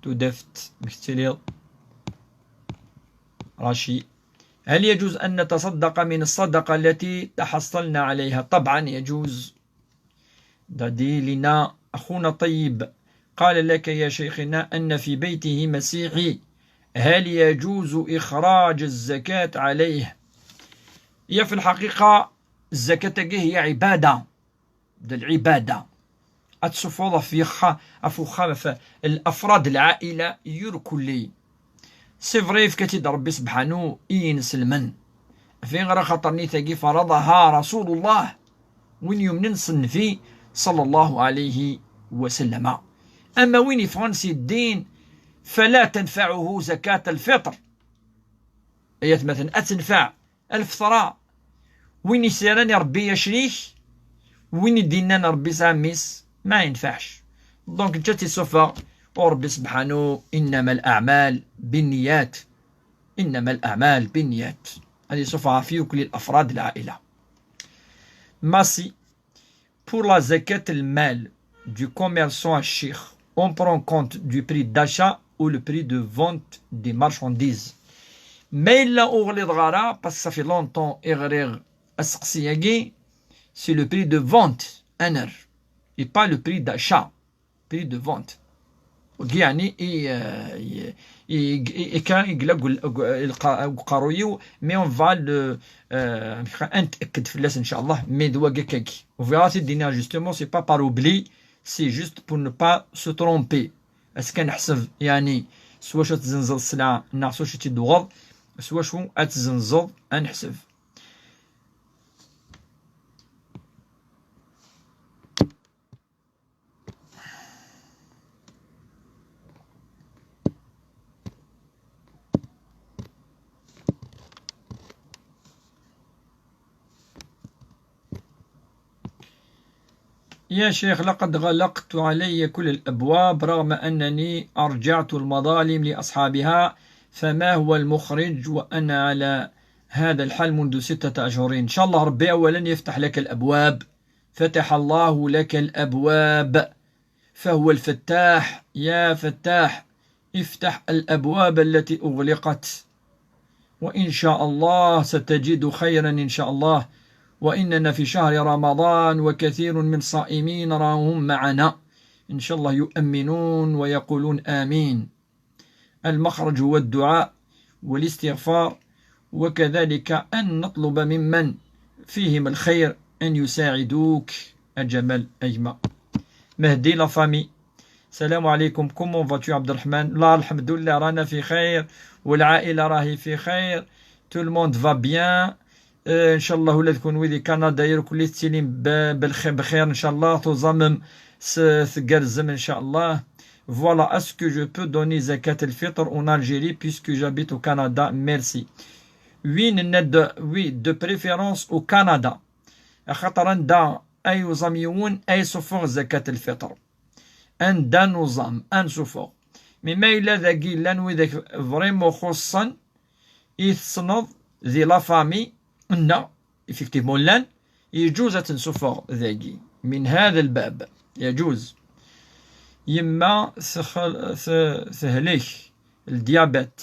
Tudaft, amek tettiliḍ? Raci. هل يجوز أن نتصدق من الصدقة التي تحصلنا عليها؟ طبعا يجوز. Dadi lina, أخونا طيب، قال لك يا شيخنا أن في بيته مسيحي، هل يجوز إخراج الزكاة عليه؟ هي في الحقيقة الزكاة هي عبادة، د العبادة. Ad tsuffɣeḍ ɣef yexxa-, ɣef uxxam, ɣef الأفراد العائلة يركلي. C'est vrai, yefka-tt-id Ṛebbi sebḥanu i yinselmen. Ɣef ayɣer? Axaṭer nitagi فرضها رسول الله, win yumnen s Nnbi صلى الله عليه وسلم. Ama win yeffɣen si ddin, فلا تنفعه زكاة الفطر. Ay atmaten, ad tenfeɛ lfeṭra. Win yesɛan i Ṛebbi acrik, win i d-yennan Ṛebbi yesɛa mmi-s, ma yenfeɛc. Donc, ǧǧet isuffeɣ u Ṛebbi sebḥanu, إنما الأعمال بالنيات. إنما الأعمال بالنيات. Ad isuffeɣ ɣef yirukli الأفراد العائلة. Masi. Pour la zakat al-mal du commerçant, a ccix, on prend compte du prix d'achat ou le prix de vente des marchandises? Ma yella ur ɣliḍeɣ ara, parce que ça fait longtemps i ɣriɣ aseqsi-agi, c'est le prix de vente, aner, et pas le prix d'achat, prix de vente. Wagi, yeɛni, i, eh, i, i, i, i, kan i yella deg ul-, deg, eh, lqa-, deg uqerruy-iw, mais on va le, eh, ad netked fell-as, ncallah, mais d wagi akkagi. U bɣiɣ ad t-id-iniɣ, justement, c'est pas par oubli, c'est juste pour ne pas se tromper. Ass kan ḥseb, yeɛni, s wacu ad tzenzeḍ sselɛa, neɣ s wacu ad tt-id-tuɣeḍ, S wacu ad tzenzeḍ? Ad neḥseb. يا شيخ، لقد غلقت علي كل الأبواب رغم أنني أرجعت المظالم لأصحابها، فما هو المخرج وأنا على هذا الحال منذ ستة أشهر؟ إن شاء الله ربي أولا يفتح لك الأبواب، فتح الله لك الأبواب، فهو الفتاح، يا فتاح، افتح الأبواب التي أغلقت، وإن شاء الله ستجد خيرا إن شاء الله. وإننا في شهر رمضان وكثير من الصائمين راهم معنا، إن شاء الله يؤمنون ويقولون آمين. المخرج هو الدعاء والاستغفار، وكذلك أن نطلب ممن فيهم الخير أن يساعدوك. أجمل أجمع. مهدي la famille. السلام عليكم، comment vas-tu عبد الرحمن؟ لا، الحمد لله، رانا في خير، والعائلة راهي في خير، tout le monde va bien. آه، إن شاء الله ولادكم ويدي كندا يركو لي تسيلين ب-، بالخ-، بخير إن شاء الله، توزامم س-، ثقرزم إن شاء الله. Voilà, est-ce que je peux donner زكاة الفطر en Algérie puisque j'habite au Canada? Merci. Oui, نناد، oui, de préférence au Canada. خاطر عندها أي وزام يون أي صفوغ زكاة الفطر. عندها نظام، أن صفوغ. Mais ما إلا ذاكي لان ويدك vraiment خصا، إي تسنض ذي la famille، إن effectivement لان يجوز تنسفغ ذاكي من هذا الباب، يجوز. يما ثخل-، ث-، ثهلك الديابات.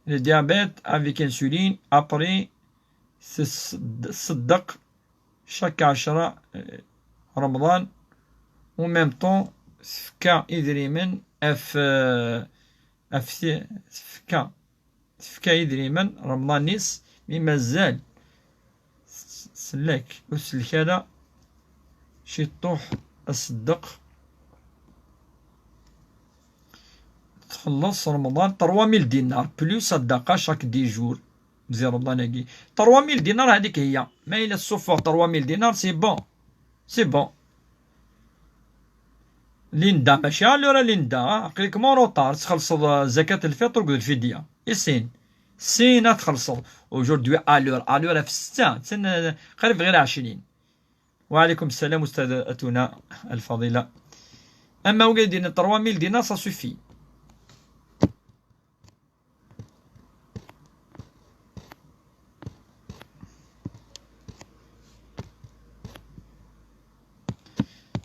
Le diabète avec insuline, après, تصدق chaque عشرة رمضان، و même temps تفكا إدريمن أف، أف ث-، تفكا، تفكا إدريمن رمضان نيس، mais مازال س-، سلاك وسلكالة شي طوح أصدق. تخلص رمضان trois mille دينار plus صدقة chaque dix jours. مزيان رمضان هاكي. Trois mille دينار هذيك هي. ما إلا الصفة trois mille دينار، c'est bon. C'est bon. ليندا، ماشي à l'heure ليندا، ها؟ عقلك mon retard، تخلص زكاة الفطر وقد الفدية. إسين. سين تخلص. Aujourd'hui à l'heure، à l'heure في ستة. تسن-، قريب غير عشرين. وعليكم السلام أستاذتنا الفاضلة. أما ولادي trois mille دينار، ça suffit.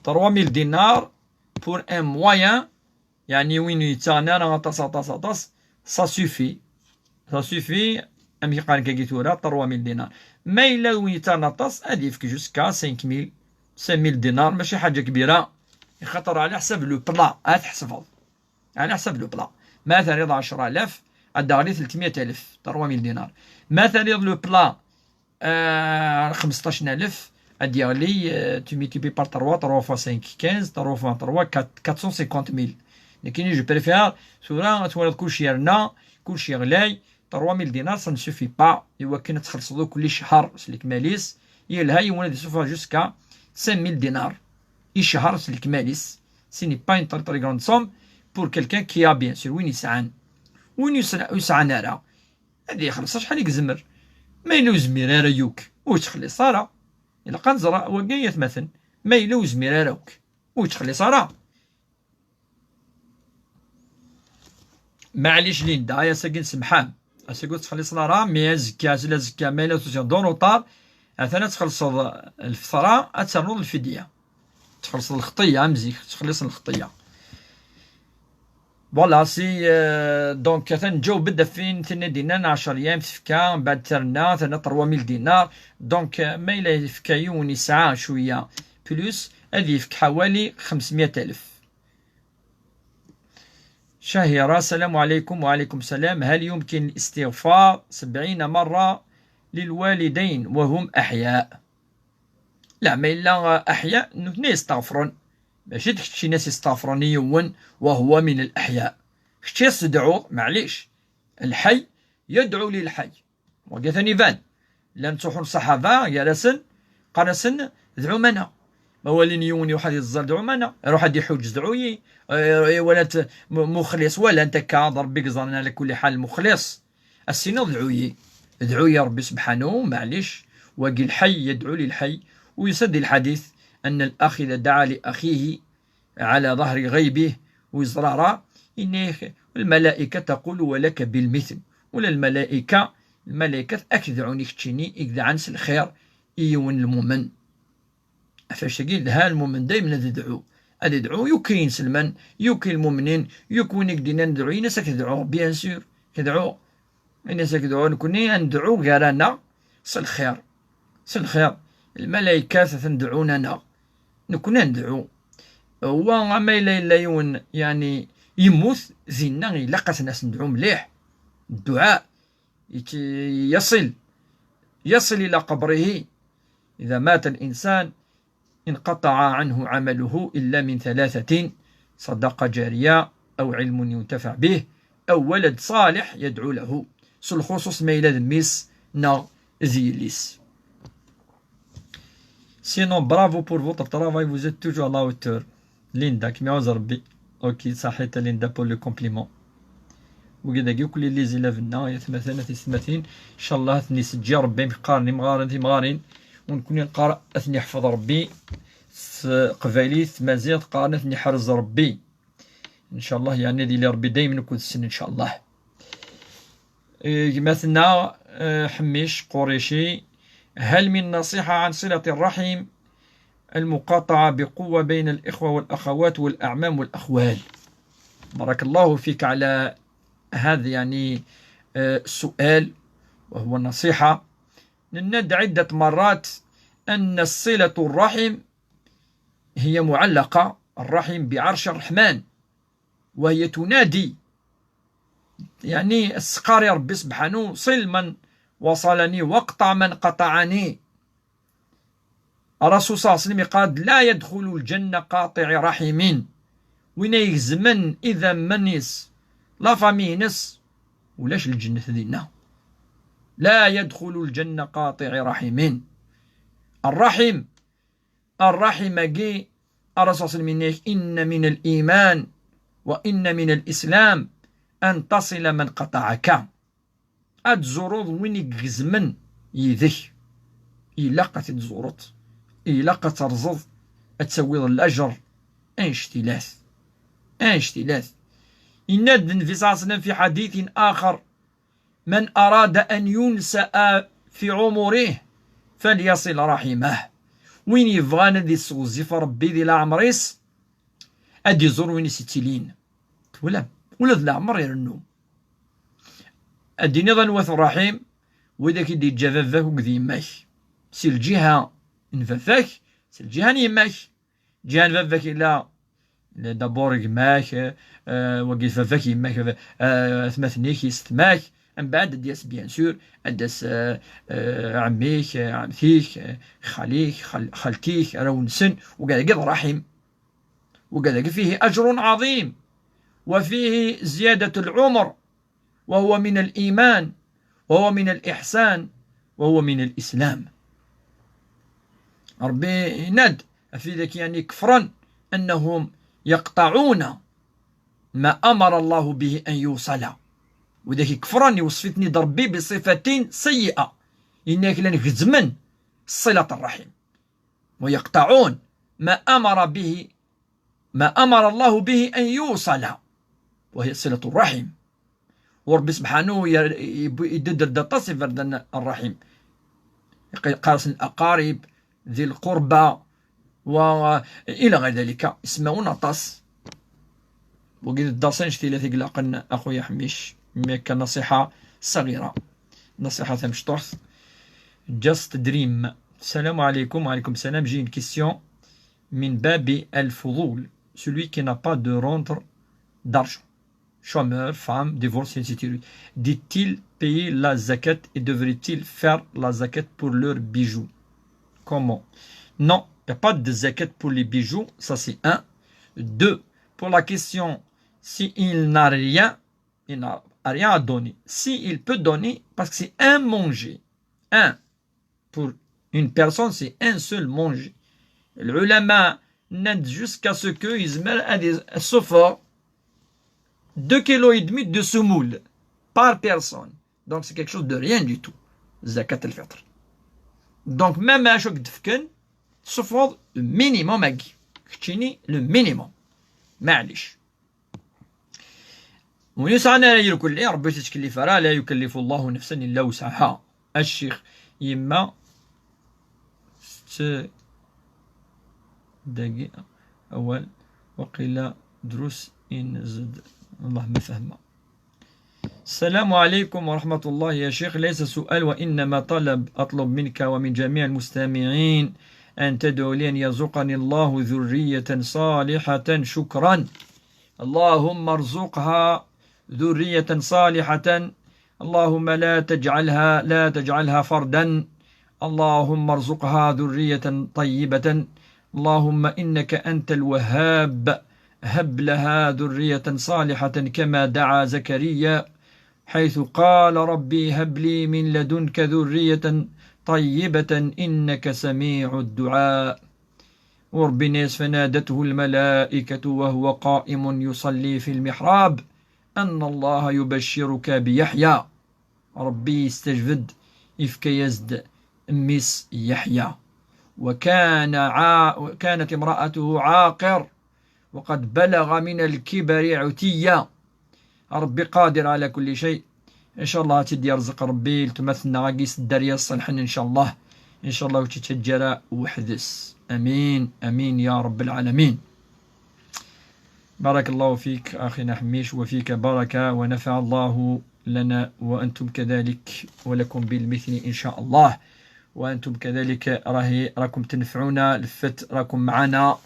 Trois mille دينار pour un moyen، يعني وين يتسنى راه طاس، طاس، طاس، ça suffit. Ça suffit، أم يقال كاكي ثورة، trois mille دينار. ما إلا وين يتسنى طاس، هذه يفك jusqu'à cinq mille، cinq mille دينار، ماشي حاجة كبيرة. يخطر على حسب le plat، أتحسبض. على حسب le plat. ما تريض عشرة آلاف، أدي غلي ثلاثمية ألف، trois mille دينار. ما تريض le plat، آه، خمسطاش ألف، أدي غلي، آه، tu multiplies par trois، trois fois cinq، quinze، trois fois trois، quatre، quatre cent cinquante mille. لكن je préfère ثورة، تولد كلشي يرنا، كلشي يغلاي، trois mille دينار، ça ne suffit pas. إوا كنا تخلص ذو كل شهر، سلك ماليس، يلها يولد يسوفا jusqu'à cinq mille دينار. يشهر سلك ماليس. Ce n'est pas une très, très grande somme pour quelqu'un qui a, bien sûr، وين يسعان. وين يسعان، يسعان أرى. هذه يخلص شحال يزمر. ما إلا وزمير أرى يوك. وتخلص أرى. إلا قد زرا وقاية مثلا. ما إلا وزمير أرى يوك. وتخلص أرى. معليش ليندا، يا ساكن سمحان. أسيكو تخلص لا راه، مي زكا، زلا زكا، ما إلا توزيان دو روطار. أثناء تخلص الفطرة، أترنو الفدية. تخلص الخطية، مزيك، تخلص الخطية. Voilà، c'est، euh، donc، أثناء نجاوب بدفين، ثنا دينار عشر أيام تفكا، بعد ترنا، ثنا trois mille دينار. Donc، euh، ما إلا يفكا يوني ساعة شوية plus، هذه يفك حوالي خمسمية ألف. شهيرة، السلام عليكم. وعليكم السلام. هل يمكن الاستغفار سبعين مرة للوالدين وهم أحياء؟ لا، ما إلا أحياء نثني يستغفرون. ماشي ديك شي ناس يستغفرون يون وهو من الأحياء. كتشي يستدعو، معليش. Lḥay yadɛu lilḥay. Wagi atan iban. Llan ttruḥun ṣṣaḥaba gar-asen, qqaren-asen: "Dɛum-aneɣ." Ma walin yiwen iruḥ ad yeẓẓal, "Dɛum-aneɣ." Iruḥ ad iḥuǧ, "Dɛu-yi." Eh, walant mu-, muxlis, walant akka, d Ṛebbi i yeẓran, ɛla kulli ḥal, muxlis. As-iniḍ: "Dɛu-yi." Dɛu-yi Ṛebbi sebḥanu, maɛlic. Wagi lḥay yadɛu lilḥay. Uysa di lḥadit: "أن الأخ إذا دعا لأخيه على ظهر غيبه", ur yeẓra ara, yenna-yak: "الملائكة تقول ولك بالمثل". Ula lmalayka, lmalaykat ad k-dɛun i keččini i idɛan s lxir i yiwen lmumen. Ɣef wannect-agi, lha lmumen daymen ad idɛu. Ad idɛu yakk i yinselmen, yakk i lmumnin, yakk win i k-d-innan dɛu, ini-as ad k-dɛuɣ, bien sûr, k-dɛuɣ. Ini-as ad k-dɛuɣ, nekkni ad nedɛu gar-aneɣ s lxir. S lxir. Lmalaykat ad ten-dɛun-aneɣ. Nekkni ad nedɛu. Wa, ama yella, yella yiwen, yeɛni, yemmut, dinna ilaq ad ten-as-nedɛu mliḥ. Dduɛa. يت-، يصل، يصل إلى قبره. إذا مات الإنسان انقطع عنه عمله إلا من ثلاثة: صدقة جارية، أو علم ينتفع به، أو ولد صالح يدعو له. S lxuṣuṣ ma yella d mmi-s neɣ d yelli-s. Sinon, bravo pour votre travail, vous êtes toujours à la hauteur. Linda, kem iɛuzz Rebbi. Ok, ṣaḥit a Linda pour le compliment. Wigi dagi akk lili zilabenna, ay atmaten, a tisetmatin. Ncallah ad ten-iseǧǧi Rebbi, mi qqaren imɣaren timɣarin, u nekkni neqqar ad ten-iḥfeḍ Rebbi s teqbaylit, tmaziɣt, qqaren ad ten-iḥrez Rebbi. Ncallah, yeɛni ad yili Rebbi daymen akked-sen, ncallah. Eh, gma-tneɣ, eh, Ḥemmic Qurici: هل من نصيحة عن صلة الرحم المقاطعة بقوة بين الإخوة والأخوات والأعمام والأخوال؟ بارك الله فيك على هذا، يعني، آه، السؤال، وهو نصيحة. نناد عدة مرات أن صلة الرحم هي معلقة، الرحم، بعرش الرحمن، وهي تنادي، يعني، السقاري ربي سبحانه: "صل من وصلني واقطع من قطعني". الرسول صلى الله عليه وسلم يقال: "لا يدخل الجنة قاطع رحم". وين يجزمن إذا منيس لا فامينس ولاش الجنة دينا. "لا يدخل الجنة قاطع رحم". الرحم، الرحم كي الرسول صلى الله عليه وسلم يقول: "إن من الإيمان وإن من الإسلام أن تصل من قطعك". Ad tzureḍ win i igezmen yid-k. Ilaq ad t-id-tzureḍ. Ilaq ad terẓeḍ, ad tawiḍ lajer. Annect-ilat. Annect-ilat. Yenna-d Nnbi صلى الله عليه وسلم في حديث آخر: "من أراد أن ينسأ في عمره فليصل رحمه". Win yebɣan ad yesseɣzif Rebbi di leɛmer-is, ad iẓur win i s-ittilin. Twala, ula d leɛmer irennu. Ad d-tiniḍ anwa-t ṛṛaḥim, widak i d-yeǧǧa baba-k akked yemma-k. Si lǧiha n baba-k, si lǧiha n yemma-k. Lǧiha n baba-k illa, illa d'abord gma-k, eh, wagi d baba-k, yemma-k, eh, atmaten-ik, yessetma-k. Mbeɛd ad d-yas, bien sûr, ad d-yas, eh, eh, ɛemmi-k, eh, ɛemti-k, eh, xali-k, xal-, xalti-k, arraw-nsen, wigad-agi d ṛṛaḥim. وكذلك فيه أجر عظيم، وفيه زيادة العمر، وهو من الإيمان، وهو من الإحسان، وهو من الإسلام. ربي يناد في ذاك، يعني، كفرا أنهم يقطعون ما أمر الله به أن يوصل. وذاك كفرا يوصفتني ربي بصفة سيئة، إنك لن يجزمن صلة الرحم. ويقطعون ما أمر به، ما أمر الله به أن يوصل، وهي صلة الرحم. وربي سبحانه ي-، يب-، يدد الدطاس في الرحم. يق-، يقارس الأقارب، ذي القربى، و إلى غير ذلك. يسمعون الطاس. وقيل الدرس نشتي لا تقلقن أخويا حميش، mais كنصيحة صغيرة، نصيحة مشطوحة. Just Dream. السلام عليكم. وعليكم السلام. J'ai une question. من باب الفضول. Celui qui n'a pas de rendre d'argent. Chômeur, femme, divorcé, ainsi de suite. Dit-il payer la zakat et devrait-il faire la zakat pour leurs bijoux ? Comment ? Non, il n'y a pas de zakat pour les bijoux, ça c'est un. Deux, pour la question, si il n'a rien, il n'a rien à donner. Si il peut donner, parce que c'est un manger. Un. Pour une personne, c'est un seul manger. العلماء نند jusqu'à ce que يزمر أن يسفر deux kilos et demi de semoule par personne. Donc c'est quelque chose de rien du tout. زكاة الفطر. Donc même أشوك دفكن سفر minimum أكي. كتشيني le minimum. معليش. ويسعنا يركل لي ربي تتكلف راه لا يكلف الله نفسا إلا وسعها. الشيخ يما ست دقيقة أول وقيل دروس إن زد الله ما فهمه. السلام عليكم ورحمة الله يا شيخ، ليس سؤال وإنما طلب، أطلب منك ومن جميع المستمعين أن تدعو لي أن يرزقني الله ذرية صالحة. شكرا. اللهم ارزقها ذرية صالحة. اللهم لا تجعلها، لا تجعلها فردا. اللهم ارزقها ذرية طيبة. اللهم إنك أنت الوهاب. هب لها ذرية صالحة كما دعا زكريا حيث قال: ربي هب لي من لدنك ذرية طيبة إنك سميع الدعاء. وربي ناس فنادته الملائكة وهو قائم يصلي في المحراب أن الله يبشرك بيحيى. ربي يستجبد يفكيزد ميس يحيى. وكان عا-، كانت امرأته عاقر وقد بلغ من الكبر عتيا. ربي قادر على كل شيء. إن شاء الله تدي يرزق ربي لتمثلنا غاكيس الدارية الصالحين إن شاء الله. إن شاء الله وتتجرى وحدس. أمين، أمين يا رب العالمين. بارك الله فيك أخينا حميش، وفيك بركة، ونفع الله لنا وأنتم كذلك، ولكم بالمثل إن شاء الله. وأنتم كذلك راهي راكم تنفعونا، لفت راكم معنا،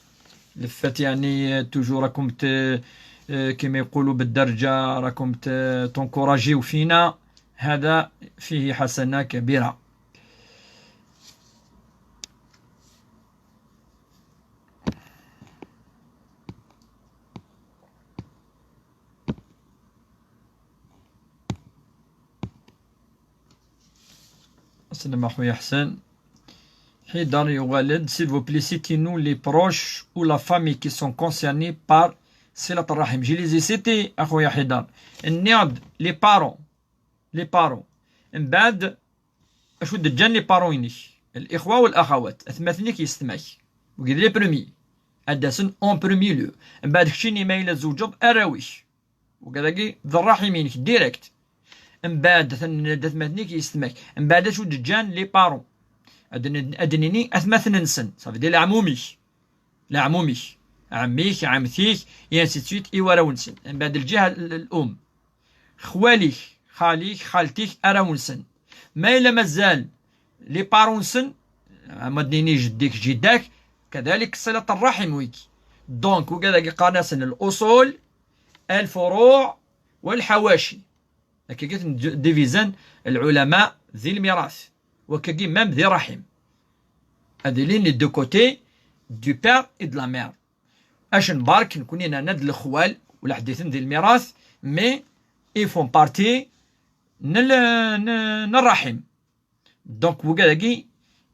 لفت يعني toujours راكم ت-، آه، كيما يقولوا بالدرجة راكم ت-، تنكوراجيو فينا، هذا فيه حسنة كبيرة. السلام أخويا حسن. حيدر يغالد، s'il vous plaît, citez-nous les proches ou la famille qui sont concernés par صلة الرحم. Je les ai cités أخويا حيدر. نيغد les parents، les parents. من بعد أشو دجان les parents إنك؟ الإخوة والأخوات، أثماثنيك يستماك. وقد les premiers. أداسن en premier lieu. من بعد كشيني ما إلا زوجض أراويش. وكذاكي ذا الرحم إنك direct. من بعد ثن-، دثماتنيك يستماك. من بعد شو دجان les parents. أدن-، أدنيني أثماثن نسن. صافي دي لعموميك. لعموميك. عميك، عمتيك، et ainsi de suite، إيوا راو نسن. من بعد الجهة ال-، الأم. خواليك، خاليك، خالتيك، أراو نسن. ما إلا مازال les parents نسن، ما ديني جديك جداك، كذلك صلة الرحم ويكي. Donc، وكذا قالنا سن الأصول، الفروع والحواشي. هكا كيف ديفيزان العلماء ذي الميراث. وكاكي même ذي رحم. هذه لين les deux côtés du père et de la mère. اش نبارك نكون انا ند الخوال ولا حديث ذي الميراث، mais ils font partie نل-، ن-، نرحم. Donc وكذاكي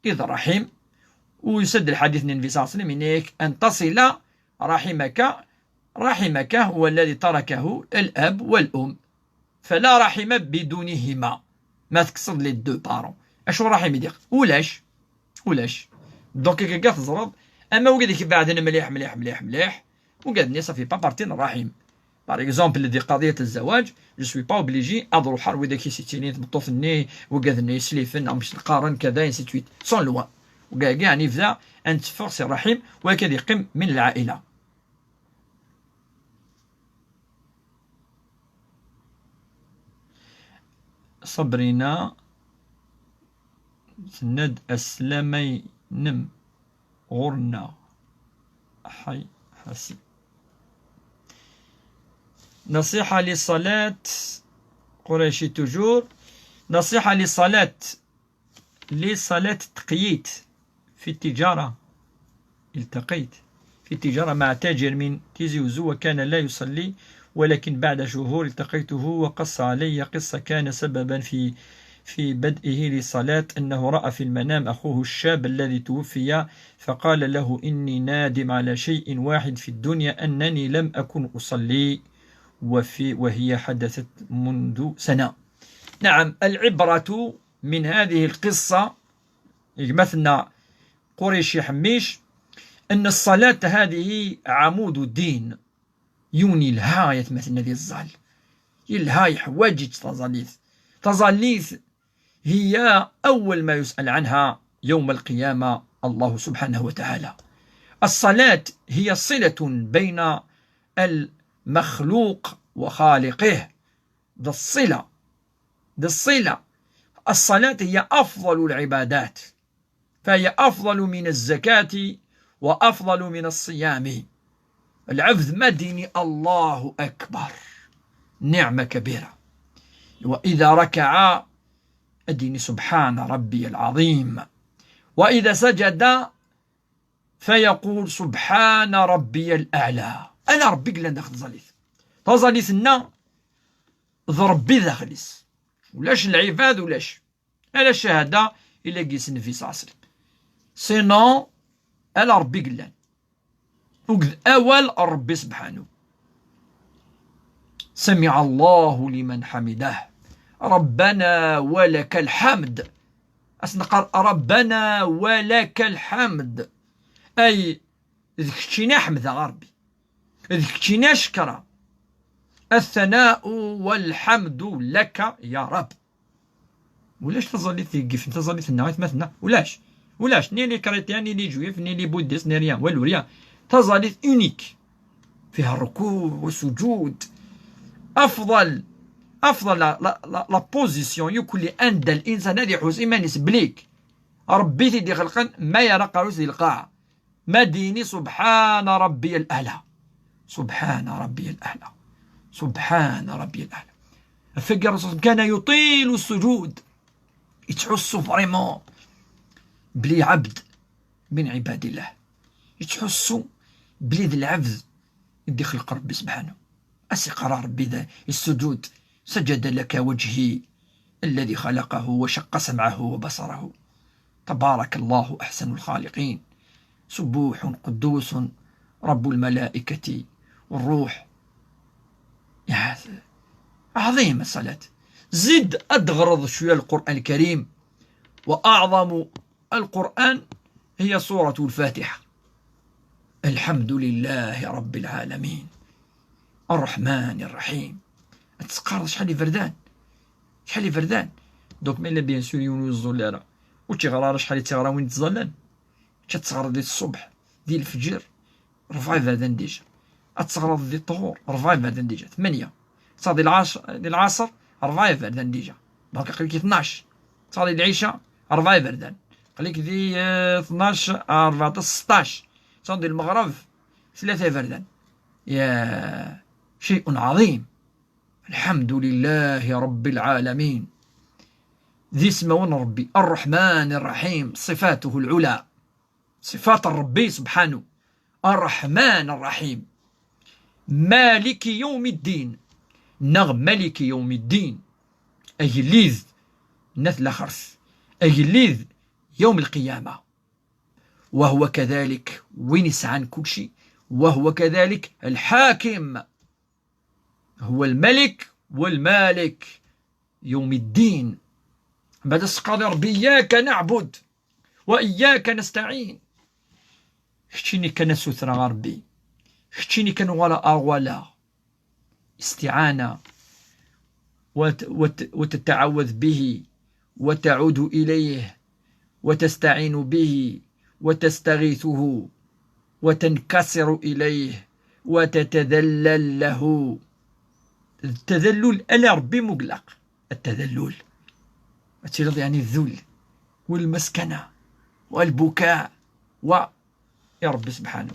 إذ رحم، ويسد الحديث النبي صلى الله عليه وسلم: إنك أن تصل رحمك، رحمك هو الذي تركه الأب والأم. فلا رحم بدونهما. ما تقصد les deux parents. أشو رحم يدير؟ ولاش؟ ولاش؟ Donc كيكا تزرب. أما وقد يكبعدن مليح مليح مليح مليح، وقد ني صافي با بارتي الرحم. Par exemple دي قضية الزواج، je suis pas obligé أضرو حر وإذا كي سيتيني تمطوث ني وقد ني سليفن أم شنقارن كذا إنسي تويت سون لوا. وكاع يعني فذا أن تفرسي الرحم وكذا يقيم من العائلة. صبرينا سند أسلمينم غرنا حي حسي. نصيحة لصلاة قريشي toujours. نصيحة لصلاة لصلاة التقييت في التجارة. التقيت في التجارة مع تاجر من تيزي وزو وكان لا يصلي ولكن بعد شهور التقيته وقص علي قصة كان سببا في في بدئه للصلاة، أنه رأى في المنام أخوه الشاب الذي توفي، فقال له: إني نادم على شيء واحد في الدنيا، أنني لم أكن أصلي، وفي وهي حدثت منذ سنة. نعم، العبرة من هذه القصة، مثلنا قريشي حميش، أن الصلاة هذه عمود الدين. Yiwen yelha, yatmaten-a, ad yeẓẓal. Yelha, yeḥwaǧ-itt taẓallit. Taẓallit هي أول ما يسأل عنها يوم القيامة الله سبحانه وتعالى. الصلاة هي صلة بين المخلوق وخالقه. D ṣṣila. D ṣṣila. الصلاة هي أفضل العبادات، فهي أفضل من الزكاة وأفضل من الصيام. العبد ما ديني الله أكبر، نعمة كبيرة. وإذا ركع أديني سبحان ربي العظيم، وإذا سجد فيقول سبحان ربي الأعلى. أنا ربي قلنا داخل تزاليت، تزاليت لنا ذ ربي داخليس، ولاش العباد ولاش على الشهادة إلا قيس النبي صلى الله عليه وسلم. Sinon، على ربي قلان. وقد أول ربي سبحانه: سمع الله لمن حمده، ربنا ولك الحمد. أسنقر ربنا ولك الحمد، أي ذكتشينا حمد ربي، ذكتشينا شكرا. الثناء والحمد لك يا رب. ولاش تزاليت يقف، تزاليت النغيث ما ثنا. ولاش؟ ولاش؟ Ni les chrétiens, ni les juifs, ni les bouddhistes, ni rien. والو، rien. تزاليت unique. فيها الركوع والسجود. أفضل، أفضل la, la, la, la position يكون لي عند الإنسان هذه يحوس إيمانيس بليك. ربي تيدي خلقا ما يرى قاروس ذي القاعة. ما ديني سبحان ربي الأعلى. سبحان ربي الأعلى. سبحان ربي الأعلى. فكر الرسول كان يطيل السجود. يتحسوا vraiment بلي عبد من عباد الله. يتحسوا بلي ذا العبد يدي خلق ربي سبحانه. أسي قرار ربي ذا السجود: سجد لك وجهي الذي خلقه وشق سمعه وبصره. تبارك الله أحسن الخالقين. سبوح قدوس رب الملائكة والروح. يا عظيم الصلاة. زد أدغرض شوية القرآن الكريم، وأعظم القرآن هي سورة الفاتحة. الحمد لله رب العالمين الرحمن الرحيم. تسقار شحال يفردان، شحال يفردان. Donc mais là bien sûr يونو يزول لها، وتيغرى شحال يتغرى وين تزلن. تتغرى دي الصبح، دي الفجر، ربعة يفردان déjà. أتغرى دي الطهور، ربعة يفردان déjà. ثمانية. صافي العصر، العصر، ربعة يفردان déjà. Donc قليك اثناش. صافي العشاء، ربعة يفردان. قليك دي، آه، اثناش، أربعطاش، ستاش. صافي المغرب، ثلاثة يفردان. يا شيء عظيم. الحمد لله رب العالمين. ذي اسمه ربي الرحمن الرحيم، صفاته العلى. صفات ربي سبحانه. الرحمن الرحيم. مالك يوم الدين. نغ ملك يوم الدين. أجليذ نث لخرث. أجليذ يوم القيامة. وهو كذلك وين يسعن كل شيء. وهو كذلك الحاكم. هو الملك والمالك يوم الدين. بعد السقاط ربي: إياك نعبد وإياك نستعين. Keččini kan a sutreɣ a Ṛebbi. Keččini kan uɣaleɣ ar ɣwaleɣ. استعانة وت-، وت-، وتتعوذ به وتعود إليه وتستعين به وتستغيثه وتنكسر إليه وتتذلل له. التذلل على ربي مغلق. التذلل. تيلد يعني الذل والمسكنة والبكاء و يا ربي سبحانه.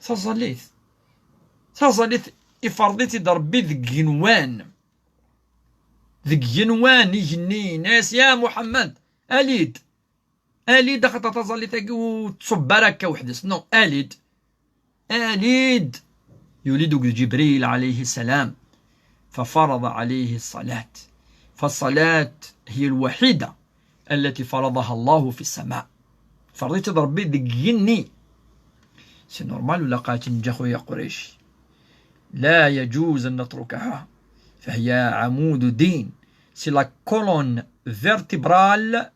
Taẓallit. Taẓallit iferḍ-itt-id Ṛebbi deg igenwan. Deg igenwan igenni, yenna-yas: "Ya Muḥemmed, ali-d. Ali-d, axaṭer taẓallit-agi ur tṣubb ara akka weḥd-s. Non, ali-d. Ali-d." Yuli-d akked Ǧibril alayhi ssalam, ففرض عليه الصلاة. فالصلاة هي الوحيدة التي فرضها الله في السماء. Ferḍ-itt-id Ṛebbi deg yigenni. C'est normal, ur ilaq ad tt-neǧǧ a xuya Qurayci. لا يجوز أن نتركها، فهي عمود الدين. C'est la colonne vertébrale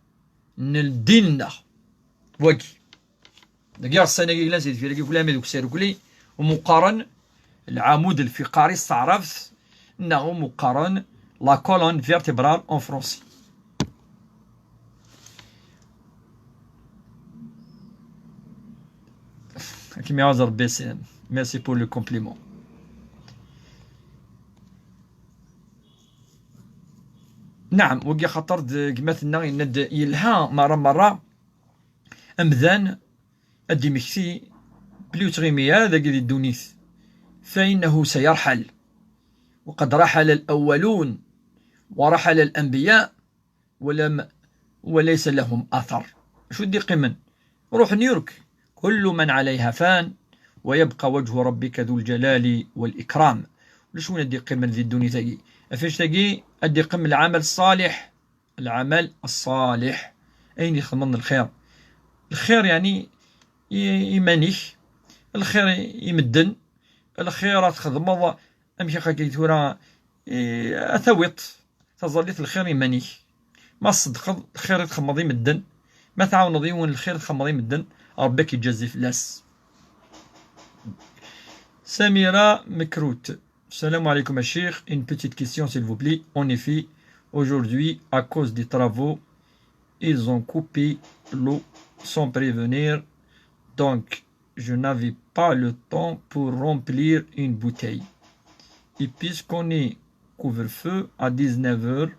n ddin-nneɣ. Wagi. Dagi ɣer ssan-agi yellan si deffir-agi, kul ami d ukessar ukli, umi qqaren lɛamud lfiqari s taɛrabt, neɣ umi qqaren la colonne vertébrale en français. Ad kem-iɛuzz Rebbi a Slam. Merci pour le compliment. Naɛam, wagi axaṭer d gma-tneɣ yenna-d yelha merra merra amdan ad d-imekti belli ur ttɣimi ara dagi di ddunit, فإنه سيرحل، وقد رحل الأولون ورحل الأنبياء ولم، وليس لهم أثر. Acu d-iqqimen? Ruḥen yurk. كل من عليها فان ويبقى وجه ربك ذو الجلال والإكرام. Ulac win ad d-iqqimen di ddunit-agi. Ɣef annect-agi ad d-iqqim lɛamal ṣṣaleḥ. Lɛamal ṣṣaleḥ. Ayen i txedmeḍ n lxir. Lxir, yeɛni, i iman-ik, lxir i medden, lxir ad txedmeḍ, amek akka tura, i, ad tawiḍ taẓallit lxir i iman-ik. Ma tṣeddqeḍ, lxir i txedmeḍ i medden. Ma tɛawneḍ yiwen, lxir i txedmeḍ i medden, Ṛebbi ad k-iǧazi fell-as. Samira Mekrout. Salam alaikum a Cheikh. Une petite question, s'il vous plaît. En effet, aujourd'hui, à cause des travaux, ils ont coupé l'eau sans prévenir. Donc, je n'avais pas le temps pour remplir une bouteille. Et puisqu'on est couvre-feu à dix-neuf heures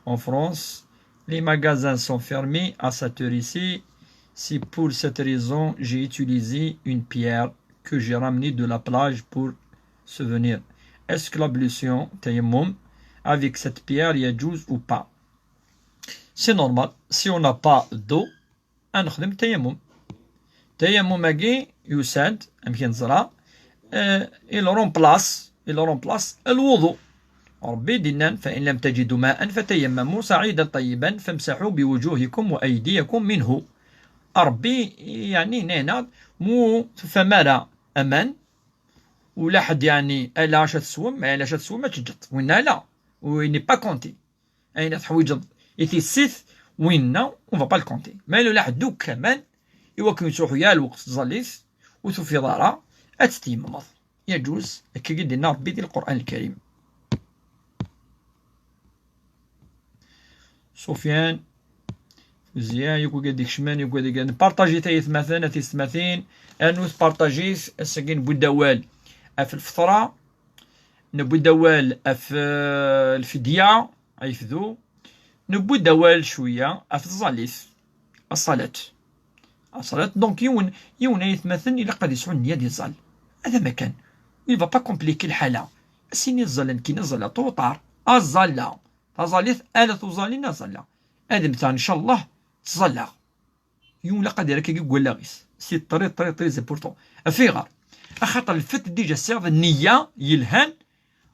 en France, les magasins sont fermés à cette heure ici. C'est pour cette raison j'ai utilisé une pierre que j'ai ramenée de la plage pour souvenir. Est-ce que l'ablution, tayammum, avec cette pierre, yajouz ou pas? C'est normal. Si on n'a pas d'eau, ad nexdem tayammum. Tayammum-agi yusa-d, amek i neẓra, euh, il remplace, il remplace الوضوء. Ṛebbi d-yennan: فإن لم تجدوا ماء فتيمموا صعيدا طيبا فامسحوا بوجوهكم وأيديكم منه. Ṛebbi, yeɛni, yenna-aɣ-d, mu tufam ara aman, ula ḥedd, yeɛni, ala acu ad teswem, ma ala acu ad teswem, ad teǧǧeḍ. Winna ala, il n'est pas compté. Ayen ad teḥwiǧeḍ i tissit, winna, on va pas le compter. Ma yella ḥedd akk aman, i wakken ur yettruḥu ara lweqt n tẓallit, ur tufiḍ ara, ad tettayemmeḍ. Yaǧuz, akka i d-yenna Ṛebbi di Lqur'an Lkarim. Sufyan, Fuzya, yakk wigad ikecmen, yakk wigad igan. Partajit ay atmaten, a tiyessetmatin, rnut partajit, ass-agi newwi-d awal ɣef lfeṭra, newwi-d awal ɣef, eh, lfidya, ayefdu, newwi-d awal cwiya ɣef tẓallit, aṣalat. Aṣalat, donc yiwen, yiwen ay atmaten ilaq ad yesɛu nniya ad iẓall. Ad amakan. Il va pas compliquer lḥala. As-ini ẓallen kina ẓalla, trop tard. Aẓalla. Taẓallit, ala tuẓalin aẓalla. Ad mmteɣ, ncallah, ttẓallaɣ. Yiwen ilaq ad yerr akkagi deg wallaɣ-is. C'est très, très, très important. Ɣef ayɣer? Axaṭer lfet déjà tesɛiḍ nniya yelhan,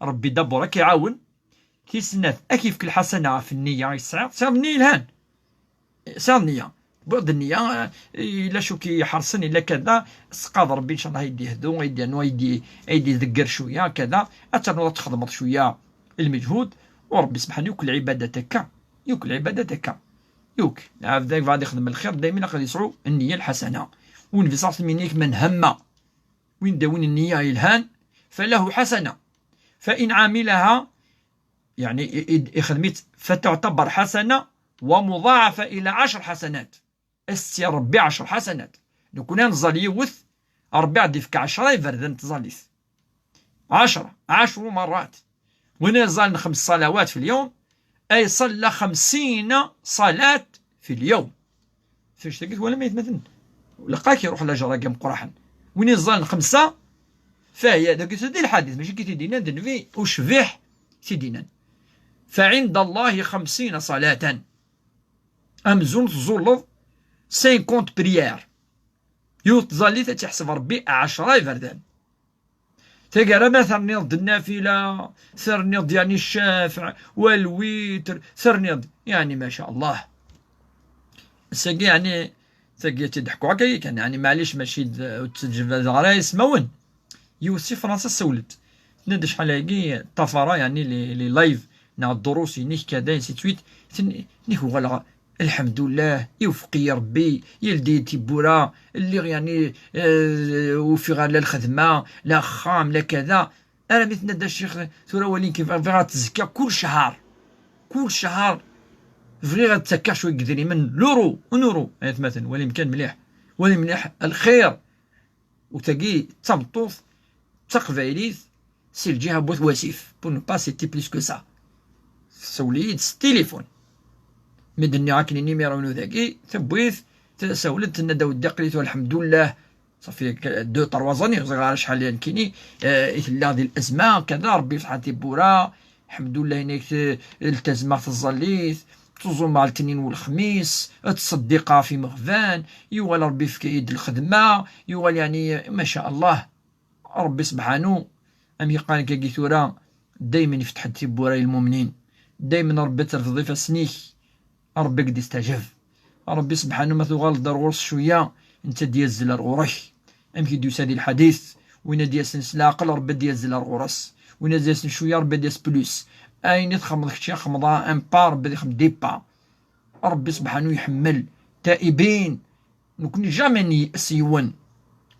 Ṛebbi d'abord ad k-iɛawen, tis snat ad k-yefk lḥasana ɣef nniya i tesɛiḍ, tesɛiḍ nniya yelhan. Tesɛiḍ nniya. Tewwiḍ-d nniya, eh, yella acu k-iḥerṣen, yella kada, s tqad Ṛebbi, ncallah, ad yi-d-yehdu, ad yi-d-yernu, ad yi-d-, ad yi-d-idegger cwiya, kada, ad ternuḍ ad txedmeḍ cwiya lmeǧhud, u Ṛebbi, sebḥan, yakk lɛibadat akka, yakk lɛibadat akka. Yakk, lɛebd, ayɣef ad ixdem lxir, dayma ilaq ad yesɛu nniya lḥasana. U Nnbi ṣalla Llahu ɛalayhi wa sallam yenna-ak: من هم, win d-yawin nniya yelhan, فله حسنة، فإن عملها, yeɛni, i, i, ixdem-itt, فتعتبر حسنة ومضاعفة إلى عشر حسنات. As-tt-yerr Ṛebbi ɛecṛa ḥasanat. Nekkni ad nẓall yiwet, Ṛebbi ad d-ifk ɛecṛa iberdan n tẓallit. عشرة، عشر مرات. Win iẓallen xems ṣalawat fi lyawm, ay ṣalla xemsin ṣalat fi lyawm. Tif annect-agi twalam, aytmaten? Lqak iruḥ lajer-agi ameqqraḥen. Win iẓallen xemsa, fahya, dagi di lḥadit, mačči ki t-id-yennan d Nnbi, ucbiḥ t-id-yennan. فعند الله خمسين صلاة. Amzun tẓulleḍ cinquante prières. Yiwet tẓallit ad tt-iḥseb Ṛebbi ɛecṛa iberdan. Taggara ma terniḍ-d nnafila, terniḍ-d yeɛni ccafeɛ walwitr, terniḍ-d yeɛni ma ca Allah. Ass-agi yeɛni tagi ad tt-id-ḥkuɣ akka kan, yeɛni maɛlic mačči d, ur ttejbad ara ismawen. Yiwet si Fransa sawlet. Tenna-d acḥal-agi ṭṭafara, yeɛni les, les lives neɣ ddurus-inek kada, ainsi de suite. Ten-, nek uɣaleɣ, lḥemdullah, iwfeq-iyi Rebbi, yeldi tibbura, lliɣ yeɛni, eh, ufiɣ la lxedma, la axxam, la kada. Armi tenna-d a ccix, tura wali nekk bɣiɣ ad tzekka kul cchar. Kul cchar bɣiɣ ad ttakkaɣ cwiya n yedrimen, l'euro, un euro, ay atmaten, walim kan mliḥ. Walim mliḥ lxir. U tagi d tameṭṭut d taqbaylit si lǧiha n Wat Wasif, pour ne pas citer plus que ça. Tsawel-iyi-d s tilifun. Mi d-nniɣ akken i nimir unu dagi, tewwi-t, tsawel-d, tenna-d a weddi aql-i tura lḥemdullah. Safi deux, trois années, ur ẓriɣ ara acḥal nekkini, eh, i tella di lezma, kada, Rebbi yefetḥ tibbura, lḥemdullah, inek, eh, ltazmeɣ taẓallit, ttuẓumeɣ letnin u lexmis, ttṣeddiqeɣ ɣef imeɣban, yuɣal Rebbi yefka-yi-d lxedma, yuɣal yeɛni, ma ca Allah. Rebbi sebḥanu, amek i qqaren akkagi tura, daymen ifetḥ-d tibbura i lmumnin. Daymen Rebbi ad terfdeḍ ifassen-ik, Rebbi ad k-d-istaǧeb. Rebbi sebḥanu ma tuɣaleḍ ar ɣur-s cwiya, netta ad d-yazzel ar ɣur-k. Amek i d-yusa di lḥadit, win ad d-yasen s leɛqel, Rebbi ad d-yazzel ar ɣur-s. Win ad d-yasen cwiya, Rebbi ad d-yas plus. Ayen i txedmeḍ kečči, xedmeḍ un pas, Rebbi ad ixdem dix pas. Rebbi sebḥanu iḥemmel taibin. Nekni jamais neyes yiwen.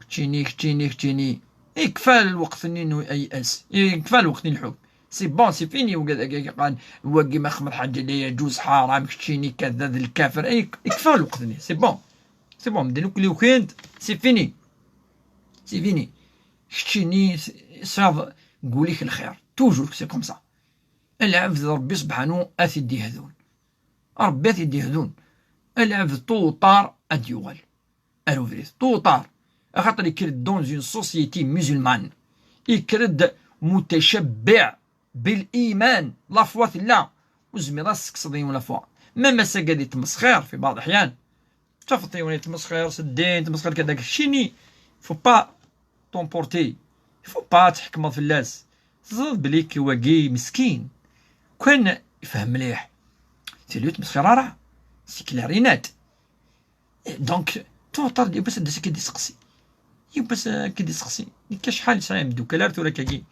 Keččini, keččini, keččini. Ikfa lweqt-nni n uyes. Ikfa lweqt n lḥukm. C'est bon, c'est fini. Wagi, wagi, wagi, wagi ma xedmeḍ ḥaǧa la yaǧuz, ḥaram, keččini, kada, d lkafir. Ay, ikfa lweqt-nni. C'est bon. C'est bon. Medden akk li ukin-d, c'est fini. C'est fini. Keččini, tesɛiḍ deg wul-ik lxir. Toujours, c'est comme ça. Lɛebd d Rebbi sebḥanu ad t-id-ihdun. Rebbi ad t-id-ihdun. Lɛebd tôt ou tard ad d-yuɣal ar ubrid. Tôt ou tard. Axaṭer yekker-d dans une société musulmane. Yekker-d mutacabbiɛ bil iman. La foi tella. Ur zmireɣ ad s-tekkseḍ yiwen la foi. Même ass-agi ad yettmesxir fi بعض الأحيان. Tafeḍ yiwen yettmesxir s ddin, yettmesxir kan deg keččini. Faut pas t'emporter. Faut pas tḥekmeḍ fell-as. Teẓriḍ belli k-, wagi meskin. Kan ifhem mliḥ. Tili ur yettmesxir ara. C'est clair et net. Donc, tôt ou tard, yiwwas ad d-as ad k-id-iseqsi. Yiwwas ad k-id-iseqsi. Nekk acḥal sɛiɣ imeddukal ar tura akkagi.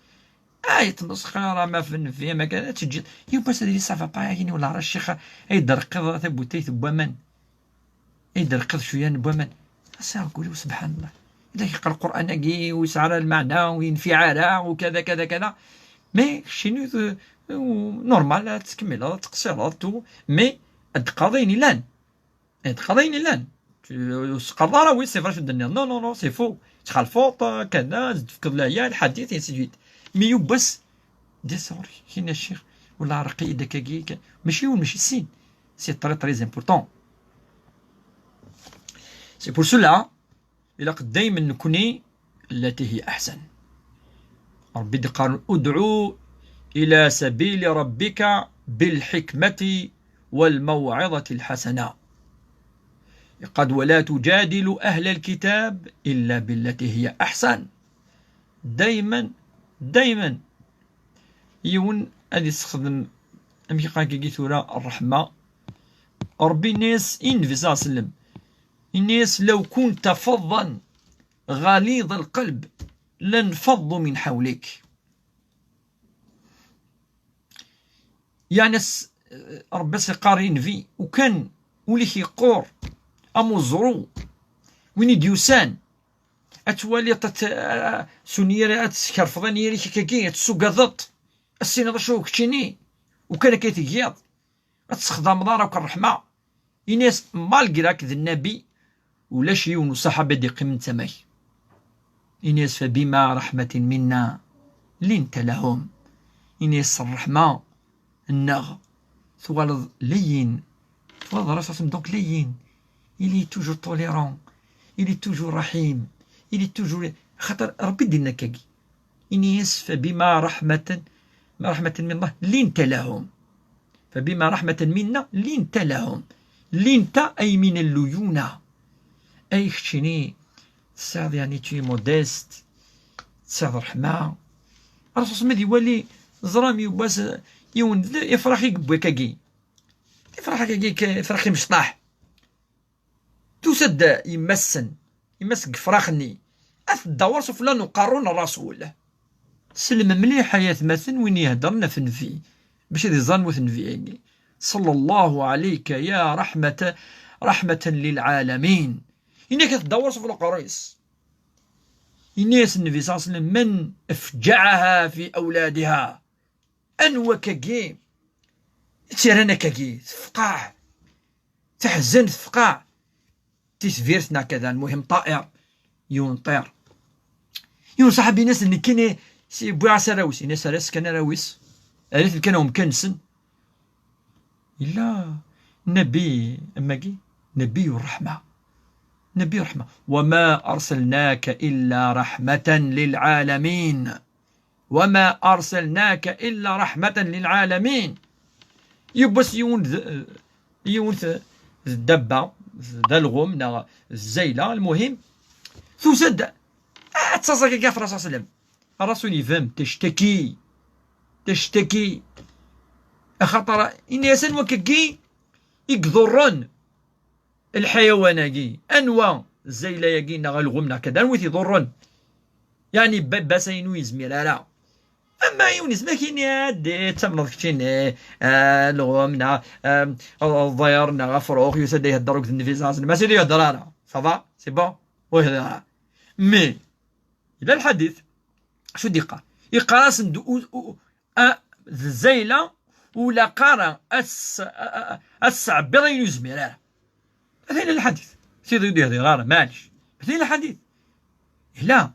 Ah, yettmesxir, ama f-, nefhem akka, ad teǧǧiḍ. Yiwwas ad yili ça va pas, akken wala ara ccix, ay d-reqqiḍ tabutayt n waman. Ay d-reqqiḍ cwiya n waman. Ass-a, deg wul-iw, subḥan Allah. Ida yeqqar Lqur'an-agi, ur yesɛi ara lmeɛna, ur yenfiɛ ara, u kada, kada, kada. Mais keččini, euh, normal, ad tettkemmileḍ, ad tettqeṣṣireḍ, tout. Mais ad d-teqqareḍ ayen yellan. Ad d-teqqareḍ ayen yellan. Ur s-teqqareḍ ara, oui, c'est vrai, acu d-tenniḍ. Non, non, non, c'est faux. Txalfeḍ, euh, kada, ad d-tefkeḍ laya, lḥadit, et ainsi de suite. Mais yiwwas, d ass ɣur-k, kina ccix, wala reqq-iyi-d akkagi, ka-, mačči yiwen, mačči sin. C'est très, très important. C'est pour cela, ilaq daymen nekni التي هي أحسن. Rebbi d-iqqaren: ادع إلى سبيل ربك بالحكمة والموعظة الحسنة. Yeqqar-d: ولا تجادل أهل الكتاب إلا بالتي هي أحسن. Daymen, daymen, yiwen ad yessexdem, amek i qqaren akkagi tura, ṛṛeḥma. Ṛebbi yenna-yas i Nnbi صلى الله عليه وسلم, yenna-yas: لو كنت فظا غليظ القلب لانفضوا من حولك. Yeɛni s-, Ṛebbi as-iqqar i Nnbi, ukan ul-ik yeqqur am uẓru, win i d-yusan, ad twaliḍ, ad t-, s unyir, ad teskerfeḍ anyir-ik akkagi, ad tessugadeḍ, ad tessiniḍ acu keččini, ukan akka i tgiḍ, ad tessexdameḍ ara akk ṛṛeḥma. Ini-as, malgré-k d nnabi, ulac yiwen uṣaḥabi ad d-iqqimen d tama-k. Ini-as, فبما رحمة منا لنت لهم. Ini-as, s ṛṛeḥma-nneɣ, twalaḍ layyin, twalaḍ ṛṛaṣaṣ-im, donc layyin. Il est toujours tolérant, il est toujours رحيم, il est toujours, xaṭer Ṛebbi d-yenna akkagi. Ini-as, فبما رحمة، رحمة من الله لنت لهم. فبما رحمة منا لنت لهم. لنت أي من الليونة. Ay keččini, tesɛiḍ, yeɛni, tu es modeste, tesɛiḍ ṛṛeḥma, Rasul s-, ma d iwali, ẓram yiwwas yiwen d ifrax i yewwi akkagi. Ifrax akkagi k-, ifrax imecṭaḥ. Tusa-d yemma-sen, yemma-s deg ifrax-nni, ad teddawer sufella n uqerru n Rasul. Slem mliḥ ay atmaten win iheddren ɣef nnbi, bac ad iẓer lmut n nnbi-agi. Ṣalla Llahu ɛalayka ya raḥmata, raḥmatan lilɛalamin. Ini-ak ad teddawer sufella n uqerru-is. Ini-as nnbi ṣalla Llahu ɛalayhi wa sallam: "Man afǧaɛaha fi awladiha." Anwa akkagi i tt-yerran akkagi? Tefqeɛ. Teḥzen, tefqeɛ. Titbirt neɣ kada, lmuhim ṭair. Yiwen ṭir. Yiwen ṣaḥabi, ini-as: "Nekkini si-, wwiɣ-as arraw-is." Ini-as: "Err-as kan arraw-is. Err-iten kan i umkan-nsen." Yella Nabi, amagi, Nabi ṛṛeḥma. Nabi ṛṛeḥma. "Wa ma arsalnaka illa raḥmatan lilɛalamin." "Wa ma arsalnaka illa raḥmatan lilɛalamin." Yiwwas yiwen d, yiwen d, d dabba, d alɣem, neɣ d zzayla, lmuhim, tusa-d, ad taẓ akka ɣef Rasul sallam. Rasul yefhem, tectaki, tectaki. Axaṭer, ini-as anwa akkagi i iḍurren lḥayawan-agi, anwa zzayla-agi neɣ alɣem neɣ kada, anwa i t-iḍurren? Yeɛni baba-s ayen ur yezmir ara. Ama yiwen yezmer ad k-yini: "Ɛeddi, ttamneḍ keččini, eh, alɣem neɣ, eh, ḍir neɣ afrux, yusa-d ihedder akked nnbi ṣalla Llahu ɛalayhi wa sallam." Mačči d ihedder ara. Ça va? C'est bon? Ur ihedder ara. Mais, yella lḥadit. Acu d-yeqqar? Yeqqar-asen-d u-, u-, a-, d zzayla, ur ilaq ara ad s-, a-, a-, a-, ad tesɛebbiḍ ayen ur yezmir ara. Atan lḥadit. Sidi ur d-yehdir ara, maɛlic. Atan lḥadit. Ila.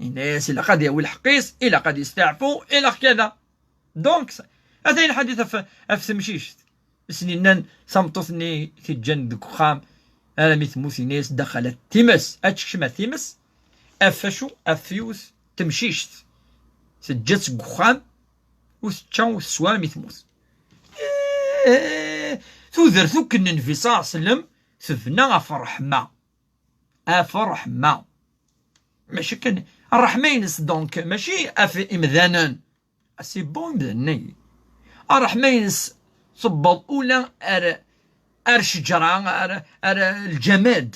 Ini-as ilaq ad yawi lḥeqq-is, ilaq ad yesteɛfu, ilaq kada. Donc, atan lḥadit ɣef, ɣef temcict. Asen-innan tameṭṭut-nni t-ǧǧan deg uxxam, armi temmut, ini-as: "Daxalat times, ad tekcem ar times." Ɣef acu? Ɣef yiwet temcict. Teǧǧa-tt deg uxxam, ur tečča, ur teswa, armi temmut. Eh, tudert akk n Nnbi ṣalla Llahu ɛalayhi wa sallam tebna ɣef ṛṛeḥma. Ɣef ṛṛeḥma. Mačči kan ṛṛeḥma-ines, donc, mačči ɣef imdanen. C'est bon, imdanen-agi. Ṛṛeḥma-ines tewweḍ ula ar, ar ccejra, ar, ar lǧamad.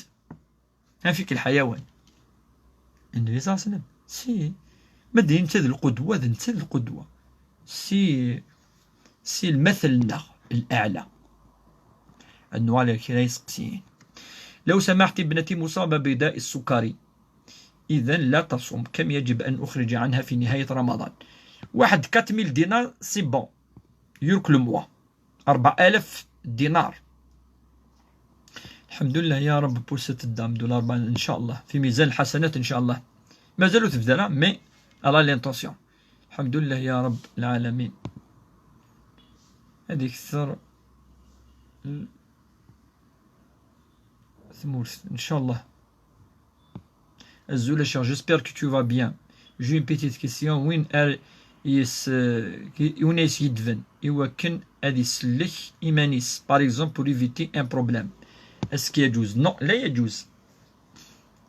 Anef-ik lḥayawan. Nnbi ṣalla Llahu ɛalayhi wa sallam. Si, ma d netta d lqudwa, d netta d lqudwa. Si, si lmatel-nneɣ lɛala. Ad nuɣal ar kra iseqsiyen. لو سمحت ابنتي مصابة بداء السكري، إذن لا تصوم، كم يجب أن أخرج عنها في نهاية رمضان؟ واحد quatre mille دينار، c'est bon. يرك le mois. أربع آلاف دينار. الحمد لله يا رب، بوست الدعم دولار بان إن شاء الله في ميزان الحسنات إن شاء الله. مازالو تبدا لا، mais elle a l'intention. الحمد لله يا رب العالمين. هذه أكثر ثمورث إن شاء الله. Azul a Cheikh, j'espère que tu vas bien. J'ai une petite question. Win ar yes, euh, win ay s-yeddben i wakken ad isellek iman-is, par exemple, pour éviter un problème. Est-ce que يجوز? Non, لا يجوز.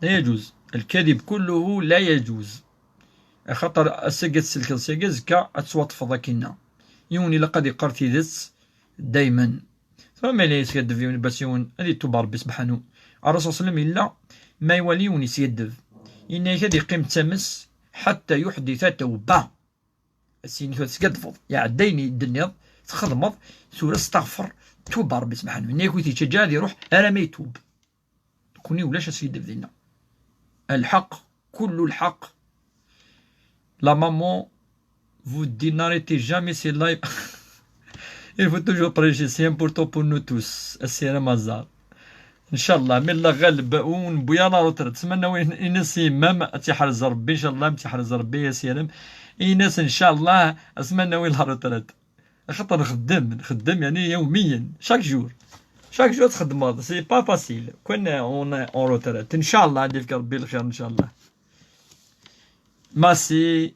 لا يجوز. الكذب كله لا يجوز. Axaṭer ass-agi ad tselkeḍ, seg azekka ad tettwaṭṭfeḍ akkinna. Yiwen ilaq ad iqqar tidet daymen. Tura ma yella yeskaddeb yiwen, bac yiwen ad yettubar Rebbi sebḥanu. Ṛṛasul ṣalla Llahu ɛalayhi wa sallam yella ma iwali yiwen yeskaddeb, yenna-yak ad yeqqim d tames ḥatta yuḥdita tawba. As-yini tura teskaddbeḍ, iɛedda ayen i d-tenniḍ, txedmeḍ, tura staɣfer, tubar Rebbi sebḥanu. Yenna-yak ur t-yettaǧǧa ad iruḥ ara ma yetub. Nekkni ulac askiddeb dinna. الحق، كل الحق. La maman vous dit: n'arrêtez jamais ces lives. Il faut toujours prêcher, c'est important pour nous tous. Asirem aẓar. Ncallah, mi llah ɣaleb, ur newwi ara la retraite. Asma nnawi, ini-as i yemma-m ad tt-iḥrez Rebbi, ncallah, ad tt-iḥrez Rebbi, asirem. Ini-as, ncallah, asma nnawi la retraite. Axaṭer nxeddem, nxeddem, yeɛni, yawmiyen, chaque jour. Chaque jour txeddmeḍ, c'est pas facile. Quand on est en retraite, ncallah, ad d-yefk Rebbi lxir, ncallah. Merci.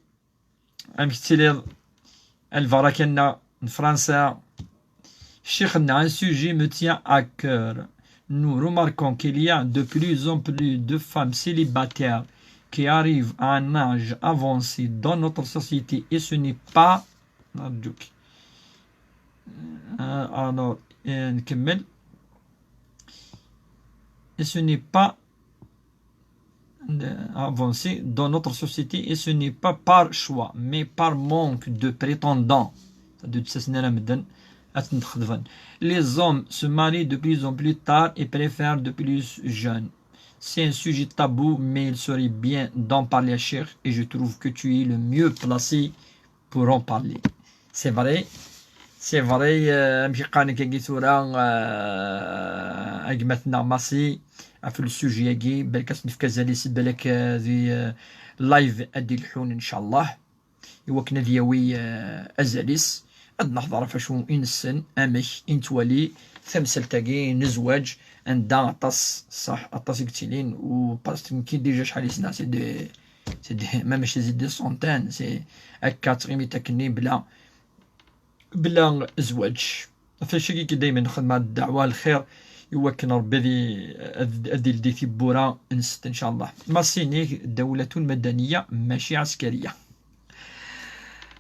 Amek tettiliḍ a lbaraka-nneɣ n Fransa? Ccix-nneɣ, un sujet me tient à cœur. Nous remarquons qu'il y a de plus en plus de femmes célibataires qui arrive à un âge avancé dans notre société et ce n'est pas, نرجوك. Euh, alors, euh, نكمل. Et ce n'est pas, euh, avancé dans notre société et ce n'est pas par choix, mais par manque de prétendants. C'est-à-dire, les hommes se marient de plus en plus tard et préfèrent de plus jeunes. C'est un sujet tabou, mais il serait bien d'en parler, à Cheikh, et je trouve que tu es le mieux placé pour en parler. C'est vrai, c'est vrai, euh, amek i qqaren akka-agi tura, euh, a gma-tneɣ Massi, ɣef le sujet-agi, balak ad s-nefk azal-is, balak, euh, di, euh, live ad d-ilḥun, inchallah. I wakken ad yawi, euh, azal-is, ad nehḍer ɣef wacu i nessen, amek i nettwali tamsalt-agi n zzwaǧ, anda aṭas, ṣaḥ, aṭas i yettilin, u parce que déjà acḥal i ssneɣ, c'est des, c'est des, même si c'est des centaines, c'est akka ttɣimit akkenni bla, bla zzwaǧ. Ɣef wacu-agi daymen nxeddem ddeɛwa lxir, i wakken Rebbi ad i-, ad, ad ildi tiwwura-nsent, inchallah. Massi-nni, dawlatun madaniya, mačči ɛeskariya.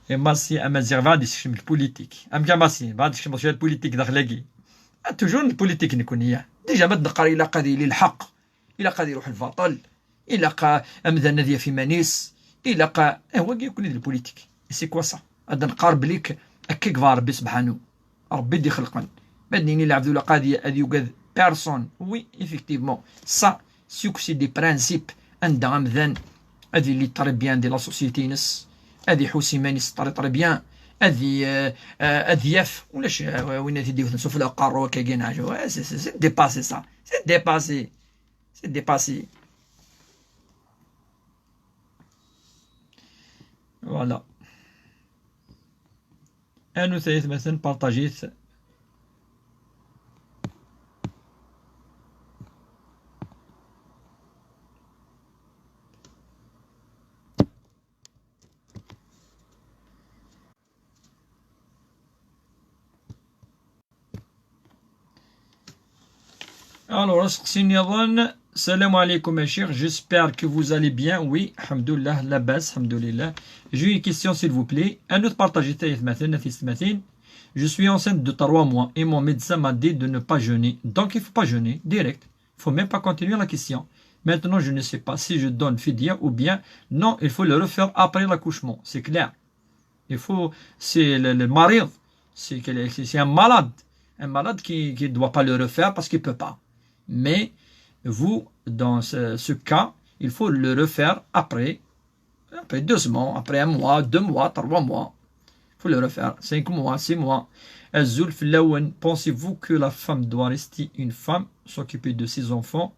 Et Massi amaziɣ bɣa ad isekcem lpulitik. Amek a Massi, bɣa ad isekcem cwiya lpulitik daxel-agi? Ah, toujours lpulitik nekkni, ya. Déjà ma d-neqqar ilaq ad yili lḥeqq, ilaq ad iruḥ lbaṭel, ilaq amdan ad yaf iman-is, ilaq, eh, wagi yakk d lpulitik. Et c'est quoi ça? Ad neqqar belli k-, akka yebɣa Rebbi sebḥanu. Rebbi d-ixelqen. Ma d-nini lɛebd ilaq ad y-, ad yugad personne. Oui, effectivement. Ça, c'est que c'est des principes. Anda amdan ad yili très bien di la société-ines, ad iḥuss iman-is très, très bien, ad y-, euh, euh, ad yaf, ulac, euh, win ad t-id-yewten s ufella uqerru akka-agi neɣ acu. Ouais, c'est, c'est, c'est dépassé ça. C'est dépassé. C'est dépassé. Voilà. Anut ay atmaten, partagit. Alors, asteqsi nniḍen. السلام عليكم يا شيخ, j'espère que vous allez bien. Oui, الحمد لله, لاباس, الحمد لله. J'ai une question, s'il vous plaît. Anut, partagit ay atmaten, a tiyessetmatin. Je suis enceinte de trois mois et mon médecin m'a dit de ne pas jeûner. Donc, il faut pas jeûner, direct. Faut même pas continuer la question. Maintenant, je ne sais pas si je donne fidya ou bien non, il faut le refaire après l'accouchement. C'est clair. Il faut, c'est le, le marid, c'est que le, c'est, c'est un malade. Un malade qui, qui ne doit pas le refaire parce qu'il peut pas. Mais vous, dans ce, ce cas, il faut le refaire après, après deux mois, après un mois, deux mois, trois mois. Il faut le refaire. Cinq mois, six mois. Azul fell-awen, pensez-vous que la femme doit rester une femme, s'occuper de ses enfants,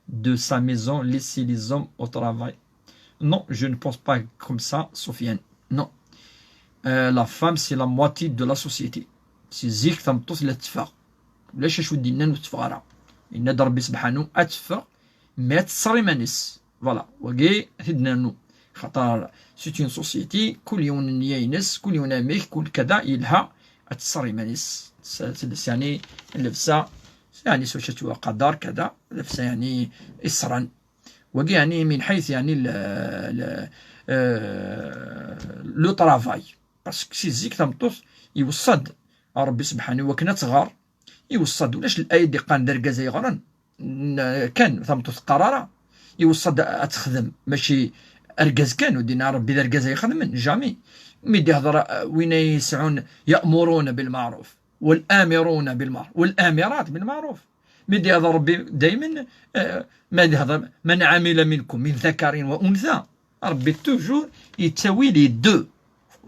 de sa maison, laisser les hommes au travail? Non, je ne pense pas comme ça, Sofiane. Non. Euh, la femme, c'est la moitié de la société. Si zik tameṭṭut la teffeɣ. Ulac acu d-yennan ur teffeɣ ara. Yenna-d Rebbi sebḥanu ad teffeɣ, mais ad tesser iman-is. Voilà, wagi ad t-id-nernu. Xaṭer c'est une société, kul yiwen nniya-ines, kul yiwen amek, kul kada, yelha ad tesser iman-is. S-, s-, yani, llebsa, yani, s wacu ad tettwaqader, kada, llebsa, yani, iṣṣren. Wagi, yani, min ḥayt, yani, le, le, euh, le travail. Parce que si zik tameṭṭut, iweṣṣa-d Rebbi sebḥanu wakken ad tɣer, iweṣṣa-d, ulac laya d-iqqaren d argaz ay ɣren, n-, kan tameṭṭut teqqar ara, iweṣṣa-d ad texdem, mačči argaz kan, ur d-yenna Rebbi d argaz ay ixedmen, jamais. Mi d-ihder, euh, win ay yesɛun يأمرون بالمعروف والآمرون بالمعروف والآمرات بالمعروف. Mi d-ihder Rebbi daymen, euh, ma d-ihder, من عمل منكم من ذكر وأنثى. Rebbi toujours yettawi les deux.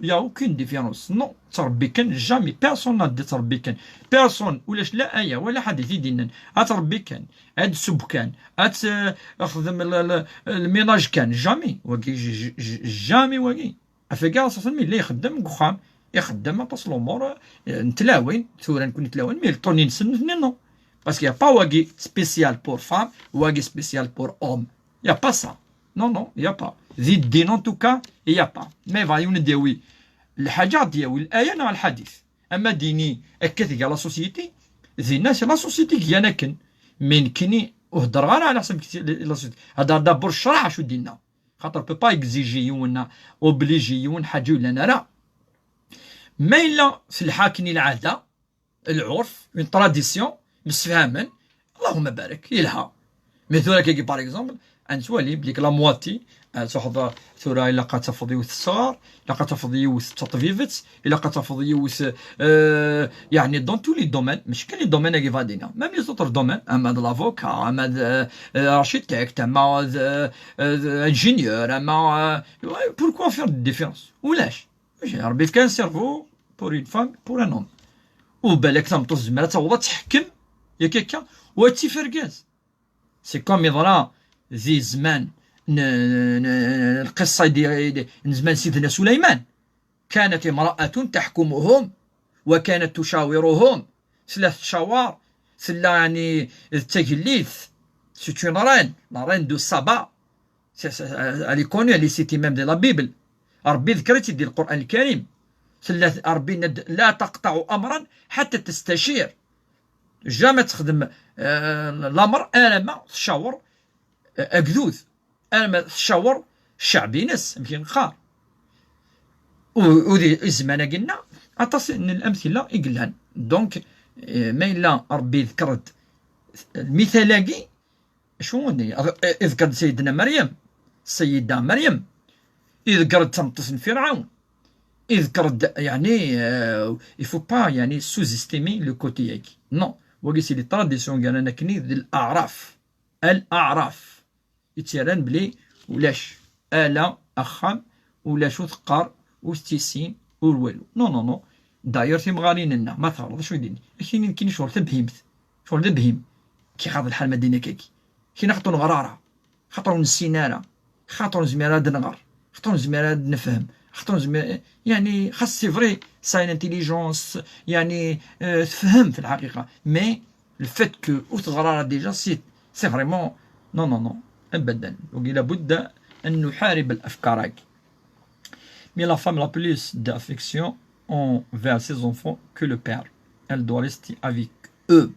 Il y a aucune différence. Non, ttrebbi kan, jamais. Personne n'a dit ttrebbi kan. Personne, ulac la aya, wala ḥadit i d-yennan. Ad trebbi kan, ad tsub kan, ad t-, xdem le, le, le ménage kan. Jamais. Wagi, j-, j-, j-, jamais wagi. Afagi, asasen mi yella ixeddem deg uxxam, ixeddem aṭas n lumuṛ, eh, n tlawin, tura nekkni tlawin, mais le temps-nsen nutni, non. Parce qu'il y a pas wagi spécial pour femme, wagi spécial pour homme. Il y a pas ça. Non, non, il y a pas. Di ddin, en tout cas, il y a pas. Mais va, yiwen ad d-yawi lḥaǧa, ad d-yawi laya neɣ lḥadit. Ama d-yini akka tga la société, dinna c'est la société i igan akken. Mais nekkini, Ur heddreɣ ara ɛla ḥsab la société. Hedder d'abord ccreɛ acu d-yenna. Xaṭer peut pas exiger yiwen, obliger yiwen ḥaǧa ur yellan ara. Ma yella telḥa akken i lɛada, lɛurf, une tradition, msefhamen, Allahumma barak, yelha. Mais tura kagi, par exemple, ad nettwali belli la moitié, ad truḥeḍ tura ilaq ad tafeḍ yiwet tesɣar, ilaq ad tafeḍ yiwet d taṭbibt, ilaq ad tafeḍ yiwet, euh, yeɛni dans tous les domaines, mačči kan les domaines-agi fadina, même les autres domaines, ama d l'avocat, ama d, euh, euh, architecte, ama d, euh, euh, ingénieur, ama, euh, ouais, pourquoi faire de différence ? Ulac. Mačči Rebbi yefka un cerveau pour une femme, pour un homme. U balak tameṭṭut tezmer ad taweḍ ad teḥkem, yak akka, u ad tif argaz. C'est comme yeḍra di zzman n, n, n, lqissa di, di, n zzman Sidna Suleyman. كانت امرأة تحكمهم وكانت تشاورهم. Tella tettcawar, tella, yeɛni, d tagellidt. C'est une reine, la reine de Saba. C'est, c'est, elle est connue, elle est citée même de la Bible. Rebbi ذكرت di القرآن الكريم. Tella Rebbi yenna-d, لا تقطع أمرا حتى تستشير. Jamais texdem, euh, l'amr alamma tcawer, euh, agdud, alamma tcawer cceɛb-ines, amek i neqqar. U, u di zzman-agi-nneɣ, aṭas n lamthila i yellan. Donc, euh, ma yella Rebbi ذكر-d lmital-agi, acu i d-, iḍegger-d Sayyidna Meryem, Sayyida Meryem, iḍegger-d tameṭṭut n Firɛawn, iḍegger-d, yeɛni, euh, il faut pas, yeɛni, sous-estimer le côté-agi. Non, wagi c'est les traditions gar-aneɣ akkenni d l'aɛraf. L'aɛraf. I tt-yerran belli ulac ala axxam, ulac ur teqqar, ur tettissin, ur walu. Non, non, non. D'ailleurs, timɣarin-nneɣ, ma teɣreḍ, acu i d-inni? Akini nekkini ccɣel tabhimt. Ccɣel d abhim. Kiɣaḍ lḥal ma d-inna kaki. Kina xaṭer ur neɣri ara. Xaṭer ur nessin ara. Xaṭer ur nezmir ara ad nɣer. Xaṭer ur nezmir ara ad nefhem. Xaṭer ur nezmir, yeɛni, xas c'est vrai, ça une intelligence, yeɛni, euh, tefhem في الحقيقة. Mais le fait que ur teɣri ara déjà, c'est, c'est vraiment, non, non, non, abadan. Donc, لابد أن نحارب الأفكار هاكي. Mais la femme a plus d'affection envers ses enfants que le père. Elle doit rester avec eux.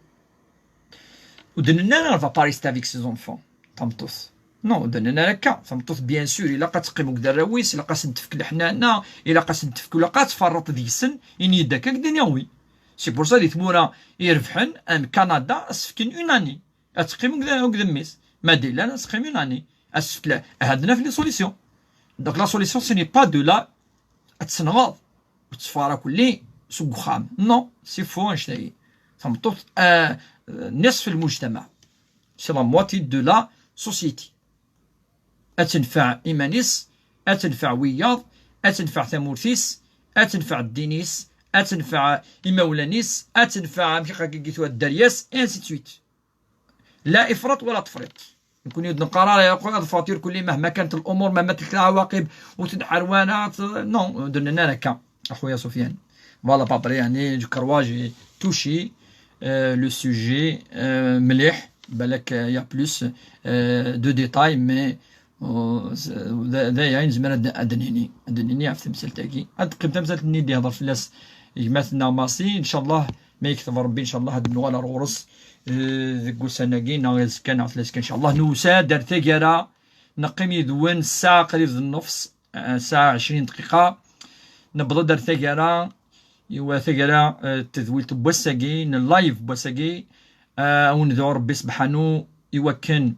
Ur d-nenni ara elle va pas rester avec ses enfants, tameṭṭut. Non, ur d-nenni ara akka. Tameṭṭut, bien sûr, ilaq ad teqqim akked arraw-is, ilaq ad sen-tefk leḥnana, ilaq ad sen-tefk, ilaq ad tferreṭ deg-sen, ini-d akka, ad k-d-iniɣ oui. C'est pour ça, di tmura irebḥen, am Canada, ad s-fken une année. Ad teqqim akked, akked mmi-s. Ma d-illan, ad teqqim une année. Ad s-fek la, ahat d naf les solutions. Donc la solution, ce n'est pas de la, ad tenɣeḍ, ur tetteffeɣ ara kulli seg uxxam. Non, c'est faux annect-agi. Tameṭṭut, euh, نصف المجتمع. C'est la moitié de la société. Ad tenfeɛ iman-is, ad tenfeɛ wiyaḍ, ad tenfeɛ tamurt-is, ad tenfeɛ ddin-is, ad tenfeɛ imawlan-is, ad tenfeɛ amek i qqaren deg dderya-s, et ainsi de suite. لا إفراط ولا تفريط. Nekkni ur d-neqqar ara يا أخوي اظفر كل مهما كانت الأمور، مهما تلك العواقب، وتدعر وانا، non, ur d-nenni ara akka, أخويا سفيان. Voilà, à peu près, يعني, je crois j'ai touché, euh, le sujet, euh, مليح. بالك, euh, il y a plus, euh, de détails, mais, euh, d, d aya i nezmer ad, ad d-nini, ad d-nini ɣef temsalt-agi. Ad teqqim temsalt-nni d-ihḍer fell-as gma-tneɣ Masi, ncallah, ma yekteb Rebbi, ncallah, ad nuɣal ar ɣur-s, eh, deg ussan-agi, neɣ azekka, neɣ tlazekka, ncallah. Nusa-d ar taggara, neqqim yid-wen ssaɛa qrib d nnefṣ, eh, ssaɛa ɛecrin dqiqa. Newweḍ-d ar taggara, iwa taggara, eh, n tedwilt n wass-agi, n live n wass-agi. Eh, ad wen-nedɛu Rebbi sebḥanu i wakken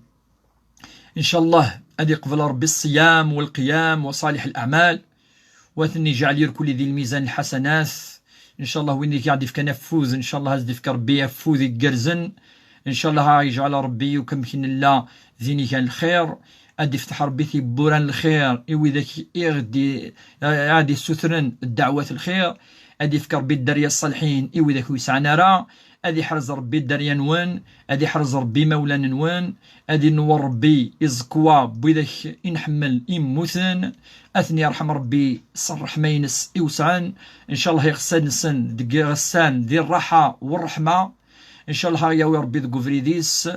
ncallah ad iqbel Rebbi ṣṣiyam walqiyam wa ṣalih laɛmal, wa ad ten-iǧɛel irkulli di lmizan lḥasanat. Ncallah win i ɣ-d-ifkan afud, ncallah ad s-d-ifk Rebbi afud igerrzen. Ncallah ad iǧɛel Rebbi akk amek nella d inigan lxir, ad d-ifteḥ Rebbi tiwwura n lxir i widak i ɣ-d-, ad d-issutren ddeɛwat lxir, ad ifk Rebbi dderya ṣṣalḥin i widak ur yesɛan ara, ad iḥrez Rebbi dderya-nwen, ad iḥrez Rebbi imawlan-nwen, ad inewwer Rebbi iẓekwa n widak i nḥemmel i mmuten, ad ten-yerḥem Rebbi s ṛṛeḥma-ines iwesɛen, ncallah iɣsan-nsen deg iɣsan di ṛṛaḥa u ṛṛeḥma, Ncallah a ɣ-yawi Ṛebbi deg ubrid-is.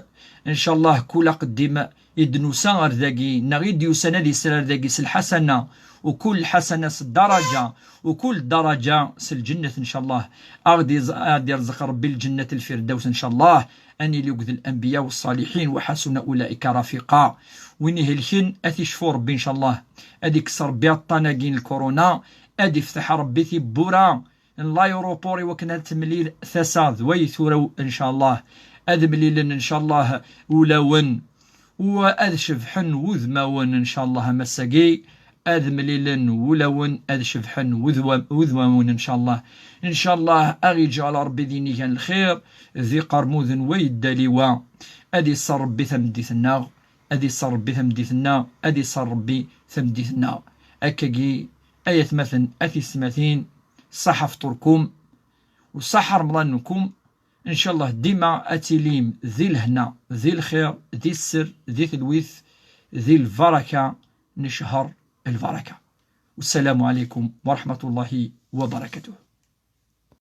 Ncallah kul aqeddim i d-nusa ar dagi, neɣ i d-yusan ad israr dagi s lḥasana, u kul lḥasana s ddaraǧa, u kul ddaraǧa s lǧennet ncallah. A ɣ-d-iẓ-, a ɣ-d-irẓeq Ṛebbi lǧennet lfirdaws ncallah. Ad nili akked lanbiya u ṣṣaliḥin, wa ḥasuna ulaika rafiqa. Win ihelken ad t-icfu Ṛebbi ncallah. Ad ikkes Ṛebbi aṭṭan-agi n lkuruna, ad ifteḥ Ṛebbi tibbura n l'aéroport i wakken ad temlil tasa d way tura ncallah. Ad mlilen ncallah ulawen, u ad cebḥen wudmawen ncallah a massa-agi. Ad mlilen wulawen, ad cebḥen wudwa-, wudmawen ncallah. Ncallah a ɣ-iǧɛel Ṛebbi d inigan lxir, d iqermuden way ddaliwa. Ad iṣer Ṛebbi tameddit-nneɣ, ad iṣer Ṛebbi tameddit-nneɣ, ad iṣer Ṛebbi tameddit-nneɣ. Akkagi, ay atmaten, a tisetmatin, ṣaḥa fṭurkum, u ṣaḥa Remḍan-nkum. Ncallah dima ad tilim di lehna, di lxir, di sser, di telwit, di lbaraka n ccher lbaraka. Wassalamu ɛalaykum wa raḥmatullahi wa barakatuh.